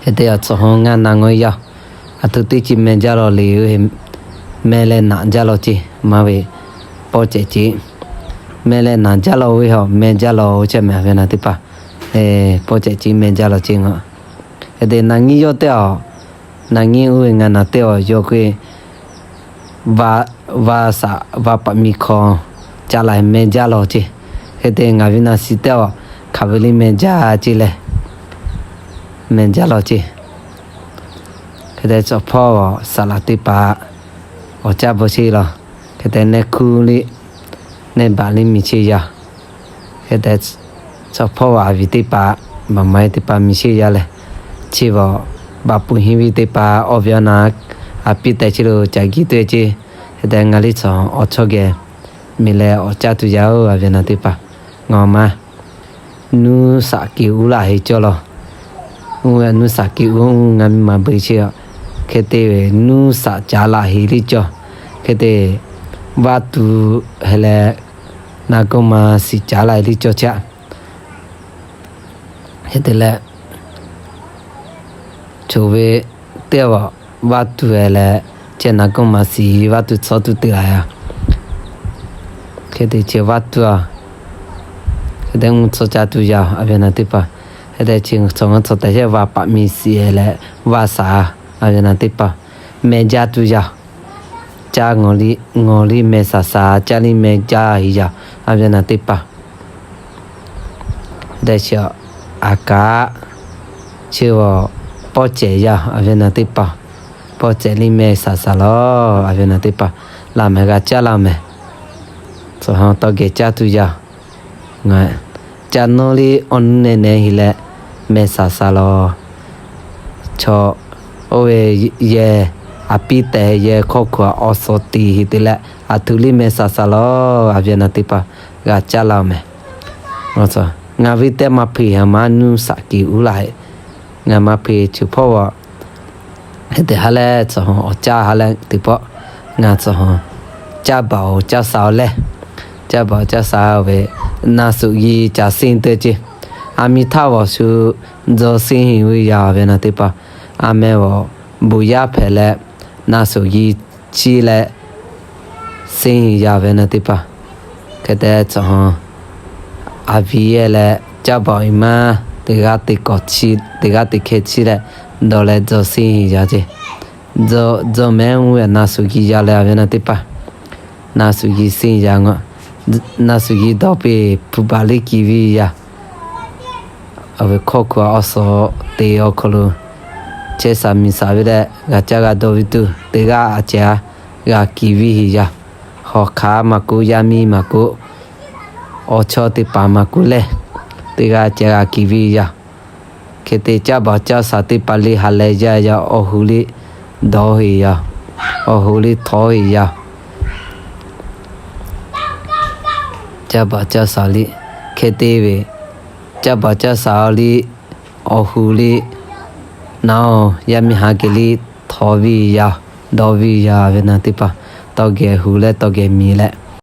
Hk'e te a chaw hawˬ ngaˬ naˬ ngawˬ yaˇ, a htoꞈ teˇ ceuˬ meh jaˇ law le, meh leh naꞈ jaˇ law ceˇ maˇ ve, pawˇ cehˬ ceˇ. Meh leh naꞈ jaˇ law ve hawˬ, meh jaˇ law chehˇ mehˍ ve naˬ teˇ hpaˍ, pawˇ cehˬ ceˇ, meh jaˇ law ceˇ ngaˬ. Hk'e te naˬ nyi yawˇ teˇ a, naˬ nyi oˇ ve ngaˬ naˬ teˇ a yawˇ k'oˆ ve, va saˍ va paˍ miˬ hkawˇ ca la meh jaˇ law ceˇ. Hk'e te ngaˬ ve naˬ shiˍ teˇ a, hk'aˬ ve le meh jaˇ ceˇ leh, meh jaˇ law ceˇ. Hk'e te chaw hpawˇ a, saˍ laꞈ teˇ hpaˍ awˬ caˇ bon cheˇ law. Hk'e te nehˆ hkuˇ liˇ nehˆ baꞈ liˇ miˬ cheˇ yaˇ. Hk'e te chaw hpawˇ a viˬ teˇ hpaˍ, baˬ maˍ e teˇ hpaˍ miˬ cheˇ yaˇ leh, chi a, baˬ puˍ henˇ viˇ teˇ hpaˍ awˬ ve awˬ na a piˇ tehꞈ chi lo ca giˇ tuˬ ceˇ. Hk'e te ngaˬ liˇ chaw awˬ chawˇ geh miˬ leh awˬ caˇ tuˬ yaˇ oˬ, a ve naˬ teˇ hpaˍ, ngaˬ maˇ nuˇ saꞈ kiˬ uˉ laˇ heˍ cawˇ law. Uˉ ve nuˇ saꞈ kiˬ uˉ ngaˬ miˇ ma beuꞈ cheˇ a. Hk'e te ve nuˇ saꞈ caˍ laˇ heˍ liˇ cawˇ. Hk'e te vaˇ tuˬ heh leh, naˬ gawˇ ma shiˍ caˍ laˇ heˍ liˇ cawˇ chaꞈ. Hk'e te leh, choˬ ve teˇ a, vaˇ tuˬ heh leh, ceh naˬ gawˇ ma shiˍ vaˇ tuˬ tcuhˉ tuˬ te la yaˇ. Hk'e te chi vaˇ tuˬ a, hk'e te mvuhˇ tcuhˉ caˇ tuˬ yaˇ, a ve naˬ teˇ hpaˍ. Hk'e te chi chaw ngaˬ chaw tehꞈ chehˇ va paˍ miˬ shiˍ heh leh, vaˇ saˍ, a ve naˬ teˇ hpaˍ, meh jaˇ tuˬ yaˇ. Caˇ ngawˬ liˇ meh saˍ saˍ, caˇ liˇ meh jaˇ heˍ yaˇ, a ve naˬ teˇ hpaˍ. Hk'e te chi a kaˉ, chi a, pawˇ cehˬ yaˇ, a ve naˬ teˇ hpaˍ, pawˇ cehˬ liˇ meh saˍ saˍ law, a ve naˬ teˇ hpaˍ, laˬ mehˍ g'a caˇ laˇ mehˍ. Tawˇ geh caˇ tuˬ yaˇ. Caˇ nawˇ liˇ awˬ nuˇ neh neh heˍ leh, meh saˍ saˍ law. Chaw oˇ ve yehˬ a piˇ tehꞈ yehˬ hkawˇ hkawˇ awˬ suhˍ tiˍ heˍ te leh, a htoꞈ liˇ meh saˍ saˍ law, a ve naˬ teˇ hpaˍ, g'a caˇ laˇ mehˍ. Ngaˬ ve teˇ maˇ hpeꞈ ha maˇ nuˇ saꞈ kiˬ uˉ laˇ heˍ. Ngaˬ maˇ hpeꞈ chi hpawˇ a, hk'e te ha leh chaw awˬ caˇ ha leh teˇ pawˆ, ngaˬ chaw caˇ baˬ awˬ caˇ sha leh, caˇ baˬ awˬ caˇ sha ve, naˬ shuˍ yi ca senˇ te ceˇ. A miˬ htaˇ awˬ shu dzaw senˇ heˍ ve yaˇ ve naˬ teˇ hpaˍ, a meh awˬ bon yaˇ hpehꞈ leh, naˬ shuˍ yi chiˇ leh senˇ heˍ yaˇ ve naˬ teˇ hpaˍ. Hk'e te chaw a viˬ yehˬ leh caˇ baˬ awˬ maˇ teˇ g'aˇ teˇ kawꞈ chiˇ, teˇ g'aˇ teˇ hkeh chiˇ leh, dawˬ leh dzaw senˇ heˍ yaˇ ceˇ. Dzaw mehˉ mvuhˇ ve naˬ shuˍ yi yaˇ leh, a ve naˬ teˇ hpaˍ, naˬ shuˍ yi senˇ yaˇ ngaˬ, naˬ shuˍ yi dawˇ peˬ hpu baˬ liˇ kiˬ viˇ yaˇ. Awˬ ve hkawˇ hkawˇ awˬ suhˍ te awˬ hk'aw lo, chehˇ sha miˬ sha ve leh g'a caˇ g'a dawˇ ve tuˬ teˇ g'aˇ a cehˬ a g'a kiˬ viˇ heˍ yaˇ. Hawˬ hk'aˬ maˇ k'oˆ, yaˇ miˇ maˇ k'oˆ, awˬ chawˇ teˇ hpaˍ maˇ k'oˆ leh, teˇ g'aˇ cehˬ g'a kiˬ viˇ yaˇ. Hk'e te caˇ baˬ caˇ sha teˇ hpaˍ liˇ ha leh yaˇ yaˇ awˬ hu liˇ dawˇ heˍ yaˇ, awˬ hu liˇ htawˇ heˍ yaˇ. Caˇ baˬ caˇ sha liˇ, hk'e te ve, caˇ baˬ caˇ sha liˇ, awˬ hu liˇ, naˬ yaˇ miˇ ha geh liˇ htawˇ viˇ yaˇ, dawˇ viˇ yaˇ ve naˬ teˇ hpaˍ, tawˇ geh hu leh tawˇ geh miˬ leh,